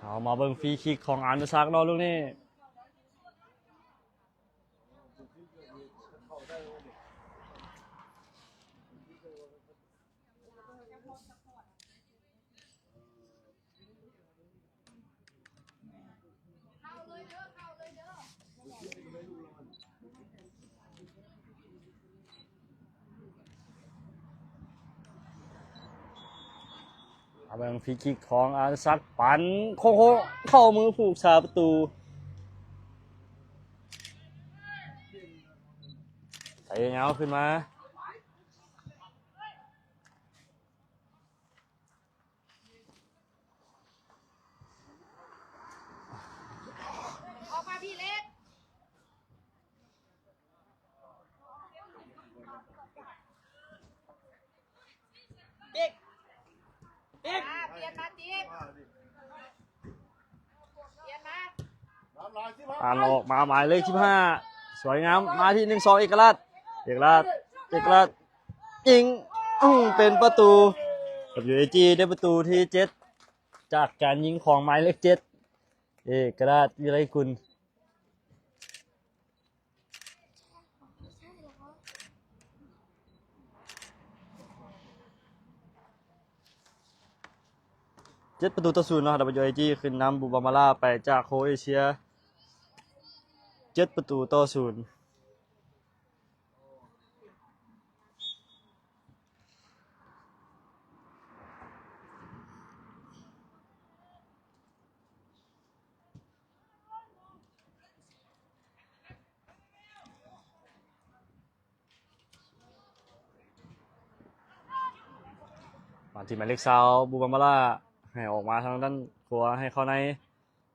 ເອົາມາເບິ່ງຟຣີຄິກຂອງອານຸສັກເນາະ ລູກນີ້. ເອົາເບິ່ງຟຣີຄິກຂອງອານຸສັກ ປັ່ນໂຄ້ງໆ ເຂົ້າມືຜູ້ຮັກສາປະຕູ ໄຖຍາວຂຶ້ນມາ. ອອກມາພີ້ເລັກ ເປັກ ເປັກ ອ່າ ປ່ຽນມາຕິບ ປ່ຽນມາ ອ່ານອອກມາໝາຍເລກສິບຫ້າ ສວຍງາມ ມາທີ່ໜຶ່ງສອງ ເອກະລາດ ເອກະລາດ ເອກະລາດ ຍິງ ອື້ ເປັນປະຕູ WAG ໄດ້ປະຕູທີເຈັດ ຈາກການຍິງຂອງໝາຍເລກເຈັດ ເອກະລາດ ວິໄລກຸນ. ເຈັດປະຕູຕໍ່ສູນເນາະ WAG ຂຶ້ນນຳບູບາມາລາໄປຈາກໂຄເອເຊຍ ເຈັດປະຕູຕໍ່ສູນ. ມາທີ່ໝາຍເລກຊາວ ບູບາມາລາ ໃຫ້ອອກມາທາງດ້ານຂວາ ໃຫ້ເຂົ້າໃນ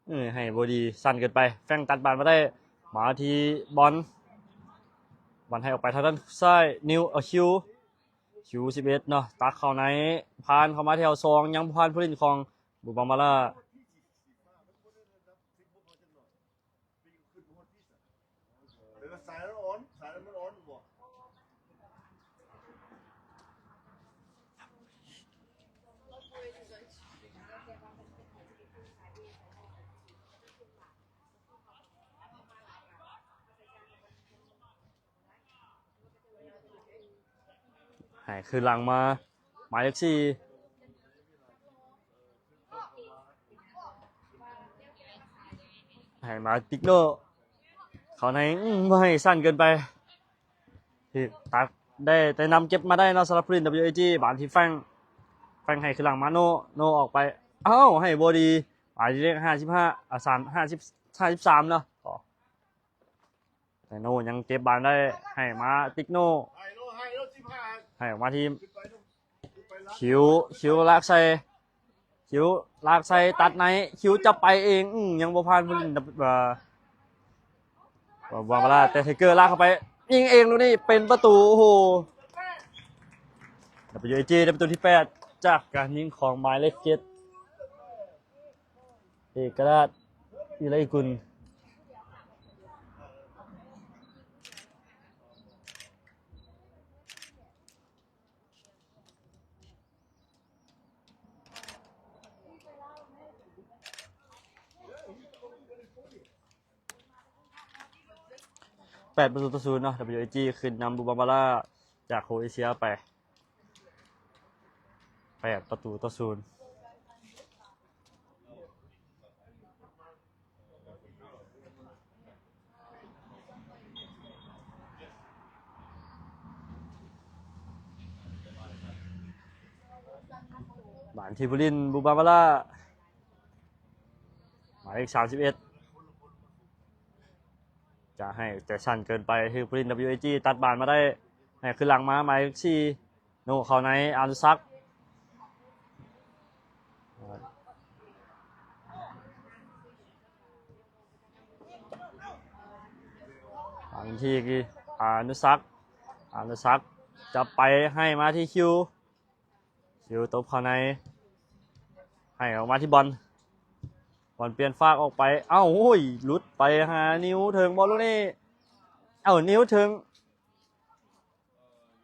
ເອີ ໃຫ້ບໍ່ດີ ສັ້ນເກີນໄປ ແຟງຕັດບານມາໄດ້ ມາທີ່ບອນ ບອນໃຫ້ອອກໄປທາງດ້ານຊ້າຍ ນິວ ເອີ ຄິວ ຄິວສິບເອັດເນາະ ຕັກເຂົ້າໃນ ຜ່ານເຂົ້າມາແຖວສອງ ຍັງບໍ່ຜ່ານຜູ້ຫຼິ້ນຂອງບູບາມາລາ. ໃຫ້ຄືນຫຼັງມາ ໝາຍເລກສີ່ ໃຫ້ມາຕິກໂນ ເຂົ້າໃນ ອືມ ບໍ່ໃຫ້ສັ້ນເກີນໄປ ທີ່ຕັກໄດ້ ແຕ່ນຳເກັບມາໄດ້ເນາະ ສຳລັບຜູ້ຫຼິ້ນ WAG ບານທີ່ແຟງ ແຟງໃຫ້ຄືນຫຼັງມາໂນ ໂນອອກໄປ ເອົ້າ ໃຫ້ບໍ່ດີ ໝາຍເລກຫ້າສິບຫ້າ ອາ ສາມ ຫ້າສິບ ຫ້າສິບສາມເນາະ ແຕ່ໂນຍັງເກັບບານໄດ້ ໃຫ້ມາຕິກໂນ ໃຫ້ອອກມາທີ່ຄິວ ຄິວລາກໃສ່ ຄິວລາກໃສ່ ຕັດໃນ ຄິວຈັບໄປເອງ ອື ຍັງບໍ່ຜ່ານຜູ້ຫຼິ້ນ ເອີ ບາມາລາ ແຕ່ໄທເກີລາກເຂົ້າໄປ ຍິງເອງລູກນີ້ເປັນປະຕູ ໂອ້ໂຫ WAG ໄດ້ປະຕູທີແປດ ຈາກການຍິງຂອງໝາຍເລກເຈັດ ເອກະລາດ ວິໄລກຸນ. ແປດປະຕູຕໍ່ສູນເນາະ WAG ຂຶ້ນນຳບູບາມາລາ ຈາກໂຄເອເຊຍໄປ ແປດປະຕູຕໍ່ສູນ. ບານທີ່ຜູ້ຫຼິ້ນ ບູບາມາລາ ໝາຍເລກສາມສິບເອັດ ຈະໃຫ້ແຕ່ສັ້ນເກີນໄປ ຖືກຜູ້ຫຼິ້ນ WAG ຕັດບານມາໄດ້ ໃຫ້ຄືນຫຼັງມາ ໝາຍເລກສີ່ ໂນເຂົ້າໃນ ອານຸສັກ ອາ ທີ່ອານຸສັກ ອານຸສັກຈະໄປໃຫ້ມາທີ່ຄິວ ຄິວຕົບເຂົ້າໃນ ໃຫ້ອອກມາທີ່ບອນ ບອນປ່ຽນຟາກອອກໄປ ເອົ້າ ໂອ້ຍ ຫຼຸດໄປຫານິວເຖິງບໍ່ລູກນີ້ ເອົ້າ ນິວເຖິງ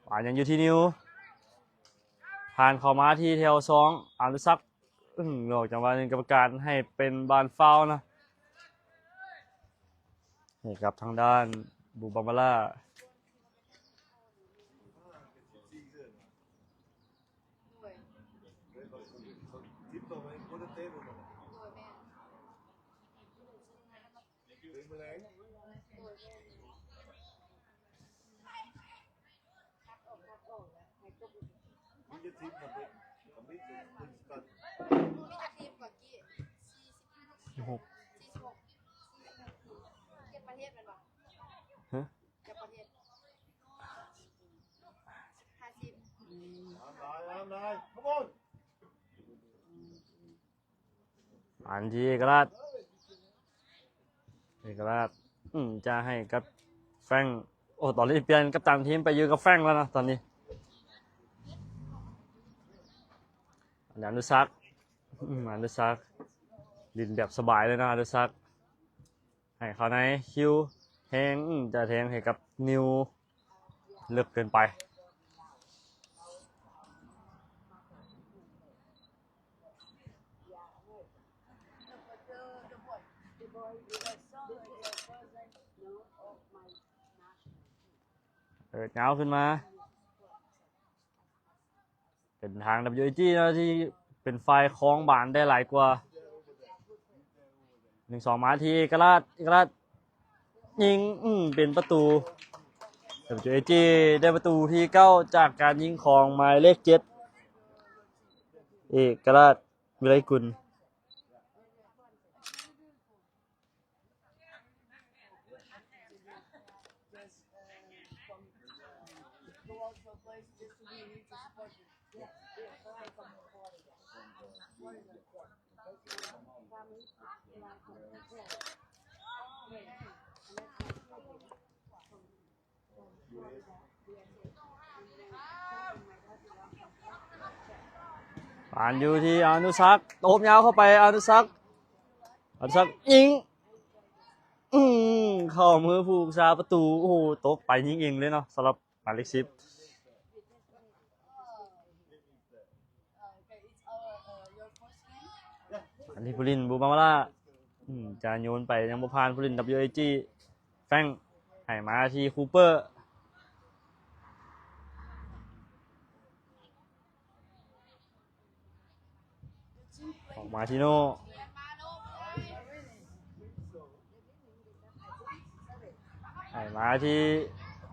ບານຍັງຢູ່ທີ່ນິວ ຜ່ານເຂົ້າມາທີ່ແຖວສອງ ອານຸສັກ ອືມ ອອກຈັງຫວະໜຶ່ງ ກຳມະການໃຫ້ເປັນບານຟາວນະ ໃຫ້ກັບທາງດ້ານບູບາມາລາ ຮະ? ອັນທີ່ເອກະລາດ ເອກະລາດ ອືມ ຈະໃຫ້ກັບແຟງ ໂອ້ ຕອນນີ້ປ່ຽນກັບຕັນທີມໄປຢູ່ກັບແຟງແລ້ວນະຕອນນີ້ ອານຸສັກ ອືມ ອານຸສັກ ຫຼິ້ນແບບສະບາຍເລີຍນະ ອານຸສັກ ໃຫ້ເຂົ້າໃນ ຄິວ ແທງ ອືມ ຈະແທງໃຫ້ກັບນິວ ເລິກເກີນໄປ ເປີດຍາວຂຶ້ນມາ ເປັນທາງ WAG ເນາະ ທີ່ເປັນຝ່າຍຄອງບານໄດ້ຫຼາຍກວ່າ ໜຶ່ງສອງ ມາທີ່ເອກະລາດ ເອກະລາດຍິງ ອືມ ເປັນປະຕູ WAG ໄດ້ປະຕູທີເກົ້າ ຈາກການຍິງຂອງໝາຍເລກເຈັດ ເອກະລາດ ວິໄລກຸນ.ບານຢູ່ທີ່ອານຸສັກ ໂຕບຍາວເຂົ້າໄປ ອານຸສັກ ອານຸສັກຍິງ ອືມ ເຂົ້າມືຜູ້ຮັກສາປະຕູ ໂອ້ໂຫ ຕົບໄປຍິງເອງເລີຍເນາະ ສຳລັບໝາຍເລກສິບ. ອັນນີ້ຜູ້ຫຼິ້ນບູບາມາລາ ອືມ ຈະໂຍນໄປຍັງບໍ່ຜ່ານຜູ້ຫຼິ້ນ WAG ແຟງ ໃຫ້ມາທີ່ຄູເປີ ອອກມາທີ່ໂນ ໃຫ້ມາທີ່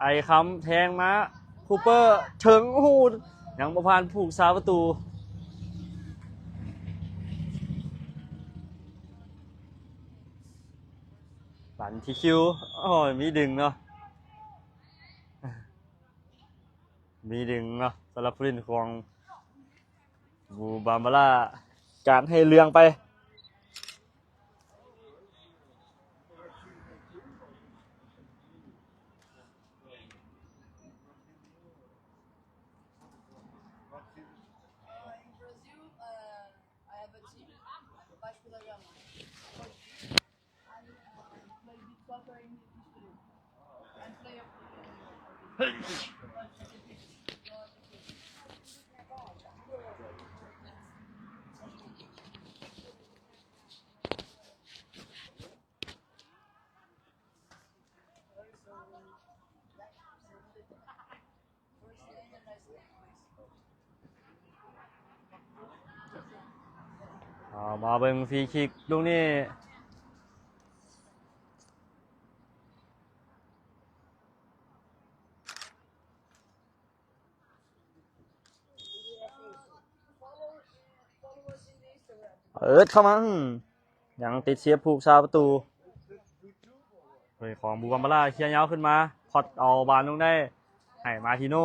ໄອຄຳ ແທງມາຄູເປີ ເຖິງ ໂອ້ໂຫ ຍັງບໍ່ຜ່ານຜູ້ຮັກສາປະຕູ ປັນທີ່ຄິວ ໂອ້ຍ ມີດຶງເນາະ ມີດຶງເນາະ ສຳລັບຜູ້ຫຼິ້ນຂອງ ບູບາມາລາ ການໃຫ້ເລື່ອງໄປ ເອົາ ມາເບິ່ງຟຣີຄິກລູກນີ້ ເປີດເຂົ້າມາ ອືມ ຍັງຕິດສຽບຜູ້ຮັກສາປະຕູ ເຮີຍ ຂອງບູບາມາລາ ເຄຍຍາວຂຶ້ນມາ ພອດເອົາບານລົງໄດ້ ໃຫ້ມາທີໂນ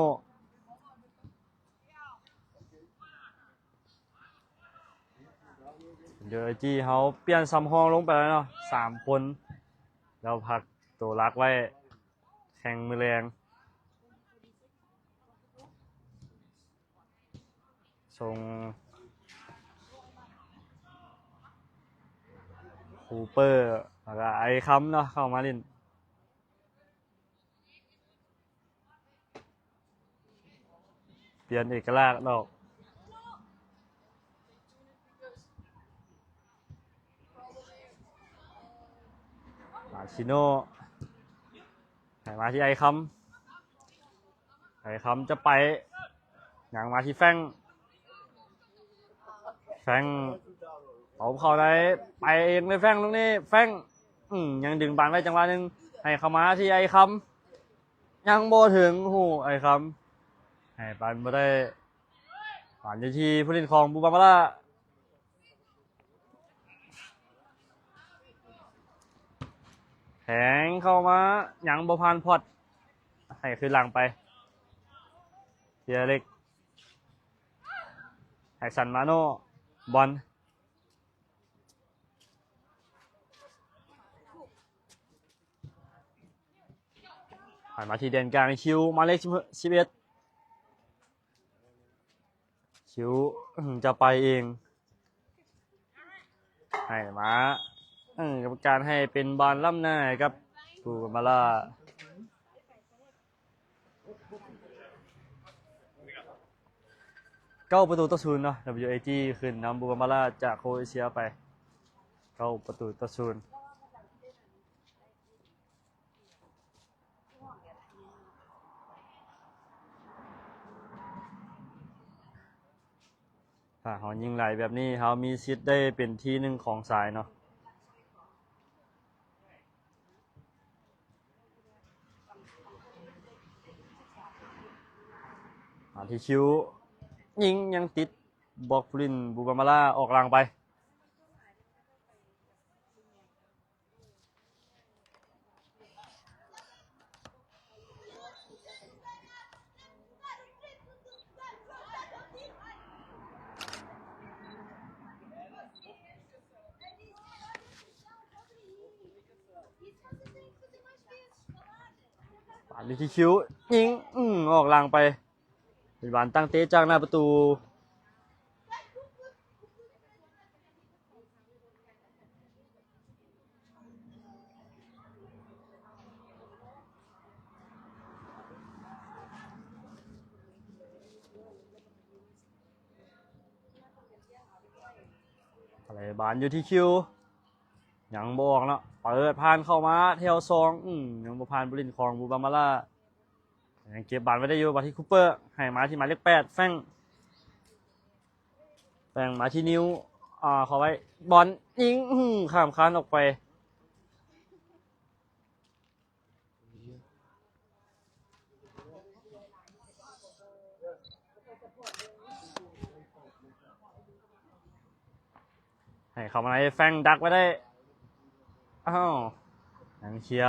ເດີຈີເຮົາປ່ຽນສຳຮອງລົງໄປແລ້ວເນາະ ສາມຄົນ ແລ້ວພັກໂຕຫຼັກໄວ້. ແຂ່ງມື້ແລງ ສົ່ງຄູເປີ ແລ້ວກໍໄອຄຳເນາະ ເຂົ້າມາຫຼິ້ນ. ປ່ຽນເອກະລາດອອກ ມາຊິໂນ ໃຫ້ມາທີ່ໄອຄຳ ໄອຄຳຈະໄປ ຍັງມາທີ່ແຟງ ແຟງ ເອົາເຂົ້າໃນ ໄປເອງເລີຍແຟງ ລູກນີ້ ແຟງ ອືມ ຍັງດຶງບານໄວ້ຈັງຫວະໜຶ່ງ ໃຫ້ເຂົ້າມາທີ່ໄອຄຳ ຍັງບໍ່ເຖິງ ໂອ້ ໄອຄຳ ໃຫ້ບານບໍ່ໄດ້ ບານຢູ່ທີ່ຜູ້ຫຼິ້ນຂອງບູບາມາລາ ແທງເຂົ້າມາ ຍັງບໍ່ຜ່ານພອດ ໃຫ້ຄືນຫຼັງໄປ ເທຍເລັກ ໃຫ້ສັນມາໂນ ບອນ ໃຫ້ມາທີ່ແດນກາງ ຄິວ ໝາຍເລກສິບເອັດ ຄິວ ຈະໄປເອງ ໃຫ້ມາ ເອີ ກຳມະການໃຫ້ເປັນບານລ້ຳໜ້າໃຫ້ກັບບູບາມາລາ. ເກົ້າປະຕູຕໍ່ສູນເນາະ ດັບເບິນຢູເອຈີ ຂຶ້ນນຳບູບາມາລາຈາກໂຄເອເຊຍໄປ ເກົ້າປະຕູຕໍ່ສູນ. ຖ້າເຮົາຍິງໄຫຼແບບນີ້ ເຮົາມີສິດໄດ້ເປັນທີໜຶ່ງຂອງສາຍເນາະ. ມາທີ່ຄິວ ຍິງຍັງຕິດບລັອກຜູ້ຫຼິ້ນບູບາມາລາອອກຫຼັງໄປ. ບານຢູ່ທີ່ຄິວ ຍິງ ອືມ ອອກຫຼັງໄປ ເປັນບານຕັ້ງເຕະຈາກໜ້າປະຕູ. ບານຢູ່ທີ່ຄິວ ຍັງບໍ່ອອກເນາະ ເປີດຜ່ານເຂົ້າມາແຖວສອງ ອືມ ຍັງບໍ່ຜ່ານຜູ້ຫຼິ້ນຂອງບູບາມາລາ ຍັງເກັບບານໄວ້ໄດ້ຢູ່ ມາທີ່ຄູເປີ ໃຫ້ມາທີ່ໝາຍເລກແປດ ແຟງ ແຟງມາທີ່ນິວ ອ່າ ເຂົ້າໄວ້ ບອນຍິງ ອືມ ຂ້າມຄານອອກໄປ. ໃຫ້ເຂົ້າມາໃນ ແຟງດັກໄວ້ໄດ້ ອ້າວ ຍັງເຄຍ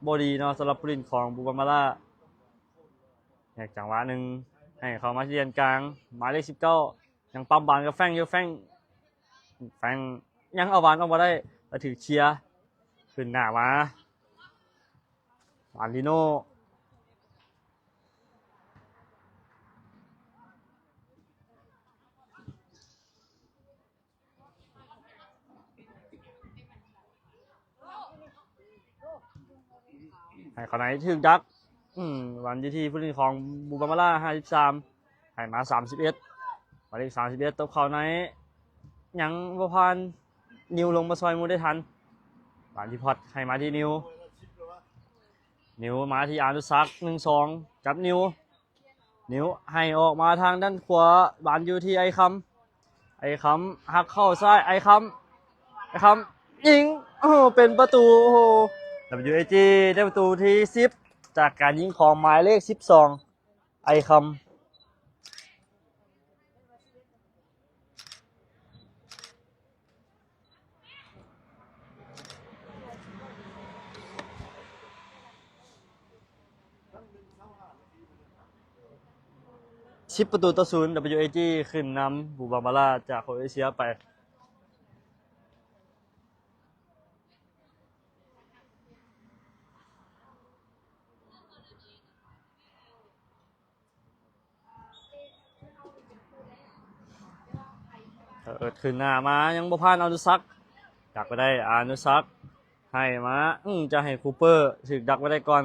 ບໍ່ດີເນາະ ສຳລັບຜູ້ຫຼິ້ນຂອງບູບາມາລາ ແຍກຈັງຫວະໜຶ່ງ ໃຫ້ເຂົ້າມາທີ່ແດນກາງ ໝາຍເລກສິບເກົ້າ ຍັງປ້ຳບານກັບແຟງຢູ່ ແຟງ ແຟງຍັງເອົາບານອອກມາໄດ້ ແລະຖືກເຄຍຂຶ້ນໜ້າມາ ອາລີໂນ ໃຫ້ເຂົ້າໃນ ຖືກດັກ ອືມ ບານຢູ່ທີ່ຜູ້ຫຼິ້ນຂອງບູບາມາລາ ຫ້າສິບສາມ ໃຫ້ມາ ສາມສິບເອັດ ໝາຍເລກ ສາມສິບເອັດ ຕົບເຂົ້າໃນ ຍັງບໍ່ຜ່ານ ນິວລົງມາຊ່ອຍໝູ່ໄດ້ທັນ ບານທີ່ພອດ ໃຫ້ມາທີ່ນິວ ນິວມາທີ່ອານຸສັກ ໜຶ່ງສອງ ກັບນິວ ນິວໃຫ້ອອກມາທາງດ້ານຂວາ ບານຢູ່ທີ່ໄອຄຳ ໄອຄຳຫັກເຂົ້າຊ້າຍ ໄອຄຳ ໄອຄຳຍິງ ໂອ້ໂຫ ເປັນປະຕູ ໂອ້ໂຫ ດັບເບິນຢູເອຈີ ໄດ້ປະຕູທີສິບ ຈາກການຍິງຂອງໝາຍເລກສິບສອງ ໄອຄຳ. ສິບປະຕູຕໍ່ສູນ ດັບເບິນຢູເອຈີ ຂຶ້ນນຳບູບາມາລາຈາກໂຄເອເຊຍໄປ. ເປີດຂຶ້ນໜ້າມາ ຍັງບໍ່ຜ່ານອະນຸສັກ ດັກໄປໄດ້ອະນຸສັກ ໃຫ້ມາ ອື ຈະໃຫ້ຄູເປີ ຖືກດັກໄວ້ໄດ້ກ່ອນ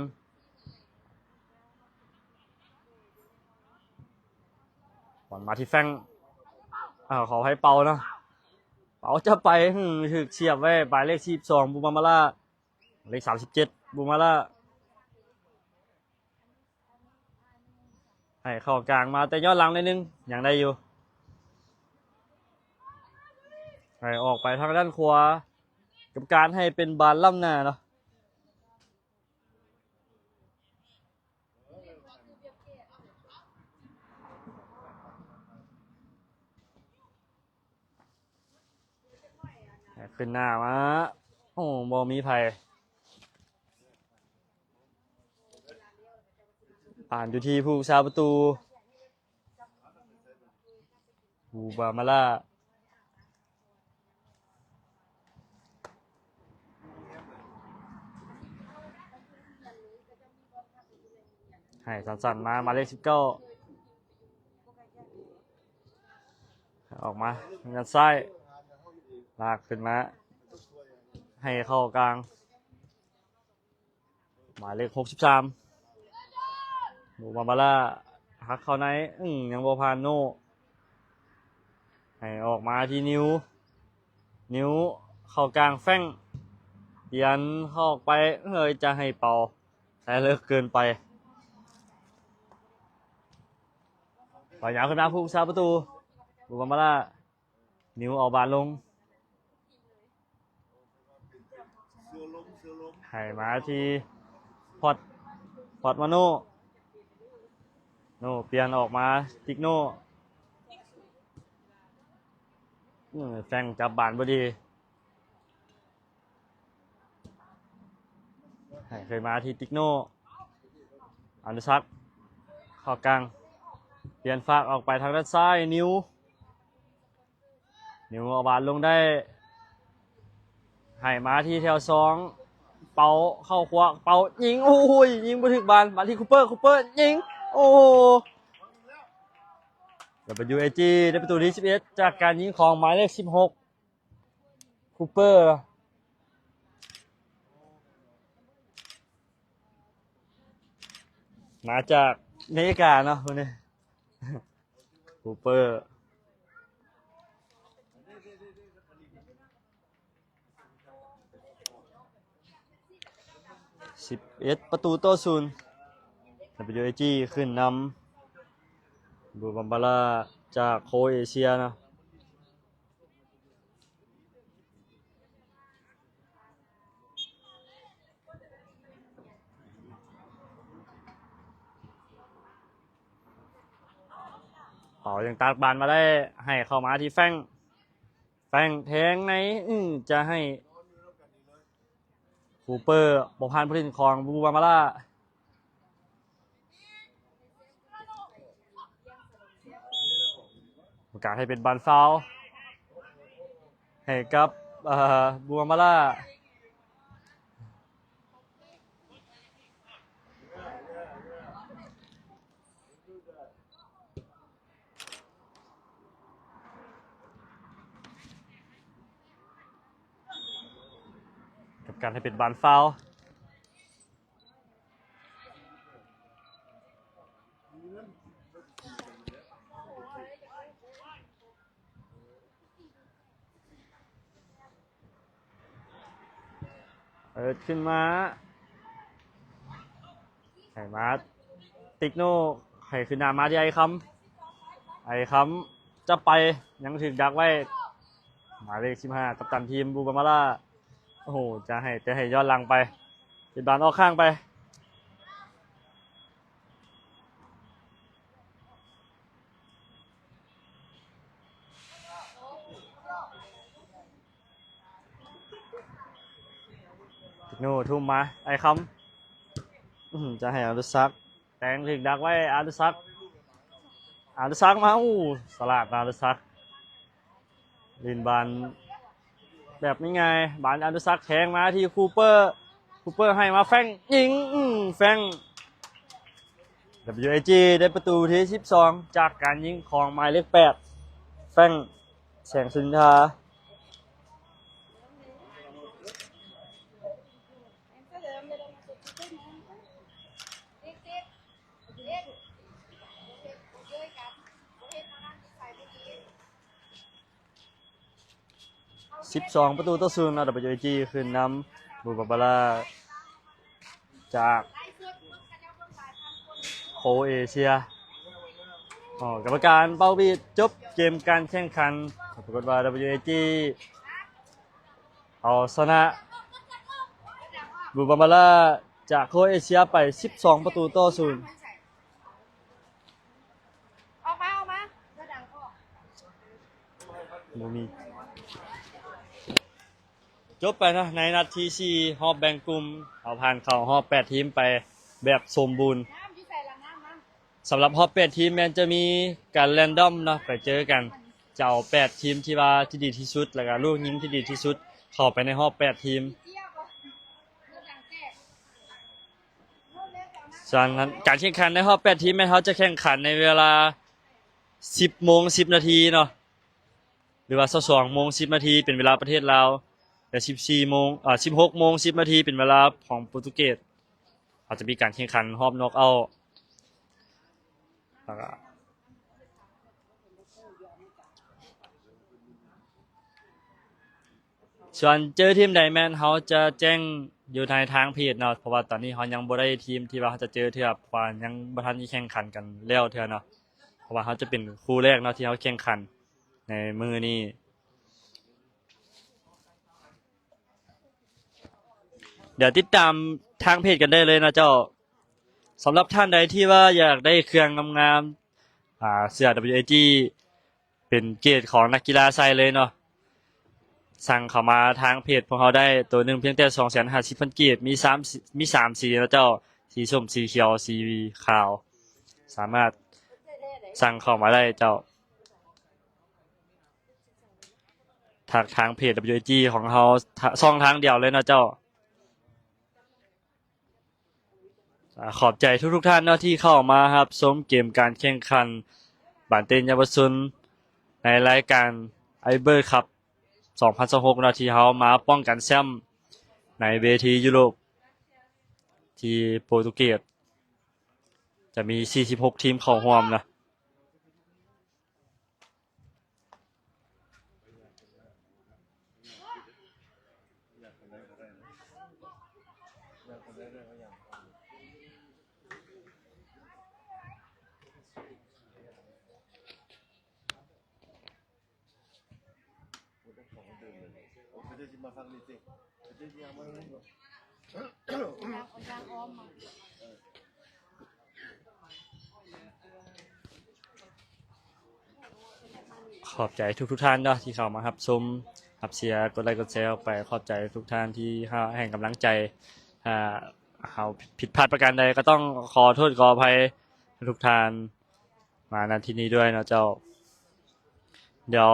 ບອນມາທີ່ແຟງ ເອົາ ຂໍໃຫ້ເປົາເນາະ ເປົາຈະໄປ ອື ຖືກສຽບໄວ້ ໝາຍເລກສິບສອງ ບູມາມາລາ ເລກສາມສິບເຈັດ ບູມາລາ ໃຫ້ເຂົ້າກາງມາ ແຕ່ຍ້ອນຫຼັງໜ້ອຍໜຶ່ງ ຍັງໄດ້ຢູ່ ໃຫ້ອອກໄປທາງດ້ານຂວາ ກຳມະການໃຫ້ເປັນບານລ້ຳໜ້າເນາະ ໃຫ້ຂຶ້ນໜ້າມາ ໂອ້ ບໍ່ມີໃຜ ຜ່ານຢູ່ທີ່ຜູ້ຮັກສາປະຕູ ບູບາມາລາ ໃຫ້ສັ້ນໆມາ ໝາຍເລກສິບເກົ້າ ອອກມາທາງດ້ານຊ້າຍ ລາກຂຶ້ນມາ ໃຫ້ເຂົ້າກາງ ໝາຍເລກຫົກສິບສາມ ໂນ ບາບາລາ ຫັກເຂົ້າໃນ ອື ຍັງບໍ່ຜ່ານໂນ ໃຫ້ອອກມາທີ່ນິວ ນິວເຂົ້າກາງແຟງ ປ່ຽນເຂົ້າໄປ ເອີຍ ຈະໃຫ້ເປົາ ໃຊ້ເລິກເກີນໄປ ບາຍາວຂຶ້ນມາຜູ້ຮັກສາປະຕູ ໂນ ບາບາລາ ນິວເອົາບານລົງ ໃຫ້ມາທີ່ພອດ ພອດມາໂນ ໂນປ່ຽນອອກມາ ຕິກໂນ ອື ແຟງຈັບບານບໍ່ດີ ໃຫ້ຄືນມາທີ່ຕິກໂນ ອະນຸສັກ ເຂົ້າກາງ ປ່ຽນຟາກອອກໄປທາງດ້ານຊ້າຍ ນິວ ນິວເອົາບານລົງໄດ້ ໃຫ້ມາທີ່ແຖວສອງ ເປົາເຂົ້າຂວາ ເປົາຍິງ ໂອ້ຍ ຍິງບໍ່ຖືກບານ ມາທີ່ຄູເປີ ຄູເປີຍິງ ໂອ້ໂຫ ດັບເບິນຢູເອຈີ ໄດ້ປະຕູທີສິບເອັດ ຈາກການຍິງຂອງໝາຍເລກສິບຫົກ ຄູເປີ ມາຈາກເມກາເນາະ ຄົນນີ້ ຄູເປີ ສິບເອັດປະຕູຕໍ່ສູນ ດັບເບິນຢູເອຈີ ຂຶ້ນນຳ ບູບາມບາລາ ຈາກໂຄເອເຊຍເນາະ ເປົາຍັງຕັດບານມາໄດ້ ໃຫ້ເຂົ້າມາທີ່ແຟງ ແຟງແທງໃນ ອື ຈະໃຫ້ຄູເປີ ບໍ່ຜ່ານຜູ້ຫຼິ້ນຂອງບູບາມາລາ ປະກາດໃຫ້ເປັນບານຟາວ ໃຫ້ກັບ ເອີ ບູມາມາລາ ກັບການໃຫ້ເປັນບານຟາວ ເປີດຂຶ້ນມາ ໃຫ້ມາ ຕິກໂນ ໃຫ້ຂຶ້ນໜ້າມາທີ່ໄອຄຳ ໄອຄຳຈັບໄປ ຍັງຖືກດັກໄວ້ ໝາຍເລກສິບຫ້າ ກັບຕັນທີມບູບາມາລາ ໂອ້ໂຫ ຈະໃຫ້ ແຕ່ໃຫ້ຍ້ອນຫຼັງໄປ ເປັນບານອອກຂ້າງໄປ. ໂນ ທຸ່ມມາ ໄອຄຳ ອື ຈະໃຫ້ອະນຸສັກ ແຕງຖືກດັກໄວ້ ອະນຸສັກ ອະນຸສັກມາ ໂອ້ ສະຫຼາດ ອະນຸສັກ ຫຼິ້ນບານແບບງ່າຍໆ ບານອະນຸສັກແທງມາທີ່ຄູເປີ ຄູເປີໃຫ້ມາແຟງຍິງ ອື ແຟງ ດັບເບິນຢູເອຈີ ໄດ້ປະຕູທີສິບສອງ ຈາກການຍິງຂອງໝາຍເລກແປດ ແຟງ ແສງສຸນທາ. ສິບສອງປະຕູຕໍ່ສູນເນາະ ດັບເບິນຢູເອຈີ ຂຶ້ນນຳ ບູບາບາລາ ຈາກໂຄເອເຊຍ. ອໍ ກຳມະການເປົ່າບີດຈົບເກມການແຂ່ງຂັນ. ປາກົດວ່າ ດັບເບິນຢູເອຈີ ເອົາຊະນະ ບູບາບາລາ ຈາກໂຄເອເຊຍໄປ ສິບສອງປະຕູຕໍ່ສູນ. ອອກມາ ອອກມາ ບໍ່ມີ. ຈົບໄປເນາະ ໃນນັດທີສີ່ ຮອບແບ່ງກຸ່ມ ເຮົາຜ່ານເຂົ້າຮອບແປດທີມໄປແບບສົມບູນ. ສຳລັບຮອບແປດທີມແມ່ນຈະມີການແຣນດອມເນາະ ໄປເຈີກັນ ຈະເອົາແປດທີມທີ່ວ່າທີ່ດີທີ່ສຸດ ແລ້ວກະລູກຍິງທີ່ດີທີ່ສຸດ ເຂົ້າໄປໃນຮອບແປດທີມ. ສ່ວນການແຂ່ງຂັນໃນຮອບແປດທີມແມ່ນເຮົາຈະແຂ່ງຂັນໃນເວລາ ສິບໂມງສິບນາທີເນາະ ຫຼືວ່າ ຊາວສອງໂມງສິບນາທີ ເປັນເວລາປະເທດລາວ ແລະ ສິບສີ່ໂມງ ເອີ ສິບຫົກໂມງສິບນາທີ ເປັນເວລາຂອງໂປຣຕຸເກດ. ເຮົາຈະມີການແຂ່ງຂັນຮອບນັອກເອົາ ແລ້ວກະ ສ່ວນເຈີທີມໃດແມ່ນເຮົາຈະແຈ້ງຢູ່ໃນທາງເພຈເນາະ ເພາະວ່າຕອນນີ້ເຮົາຍັງບໍ່ໄດ້ທີມທີ່ວ່າເຮົາຈະເຈີເທື່ອ ເພາະວ່າຍັງບໍ່ທັນໄດ້ແຂ່ງຂັນກັນແລ້ວເທື່ອເນາະ ເພາະວ່າເຮົາຈະເປັນຄູ່ແລກເນາະທີ່ເຮົາແຂ່ງຂັນໃນມື້ນີ້. ດຽວຕິດຕາມທາງເພຈກັນໄດ້ເລີຍເນາະເຈົ້າ. ສຳລັບທ່ານໃດທີ່ວ່າຢາກໄດ້ເຄື່ອງງາມໆ ອາ ເສື້ອ ດັບເບິນຢູເອຈີ ເປັນເກດຂອງນັກກິລາໃສ່ເລີຍເນາະ ສັ່ງເຂົ້າມາທາງເພຈພວກເຮົາໄດ້ ໂຕໜຶ່ງພຽງແຕ່ສອງແສນຫ້າສິບພັນກີບ ມີສາມ ມີສາມສີເນາະເຈົ້າ ສີສົ້ມ ສີຂຽວ ສີຂາວ ສາມາດສັ່ງເຂົ້າມາໄດ້ເຈົ້າ. ທັກທາງເພຈ ດັບເບິນຢູເອຈີ ຂອງເຮົາ ທ- ຊ່ອງທາງດຽວເລີຍເນາະເຈົ້າ. ອາ ຂອບໃຈທຸກໆທ່ານເນາະ ທີ່ເຂົ້າມາຮັບຊົມເກມການແຂ່ງຂັນບານເຕນເຍົາວະຊົນ ໃນລາຍການ Iber Cup ສອງພັນຊາວຫົກເນາະ ທີ່ເຮົາມາປ້ອງກັນແຊ້ມໃນເວທີຢູໂຣບ ທີ່ໂປຣຕຸເກດ ຈະມີສີ່ສິບຫົກທີມເຂົ້າຮ່ວມເນາະ. ຂອບໃຈທຸກໆທ່ານເນາະ ທີ່ເຂົ້າມາຮັບຊົມ ຮັບເຊຍ ກົດໄລກົດແຊອອກໄປ. ຂອບໃຈທຸກທ່ານທີ່ໃຫ້ກຳລັງໃຈ. ຖ້າເຮົາຜິດພາດປະການໃດ ກໍຕ້ອງຂໍໂທດຂໍອະໄພທຸກທ່ານ ມາ ນະ ທີ່ນີ້ດ້ວຍເນາະເຈົ້າ. ດຽວ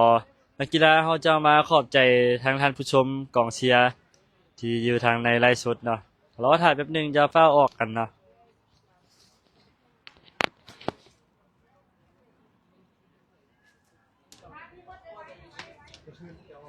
ນັກກິລາເຮົາຈະມາຂອບໃຈທາງທ່ານຜູ້ຊົມ ກອງເຊຍທີ່ຢູ່ທາງໃນໄລຟ໌ສົດເນາະ. ລໍຖ້າແປັບໜຶ່ງ ຢ່າຟ້າວອອກກັນເນາະ.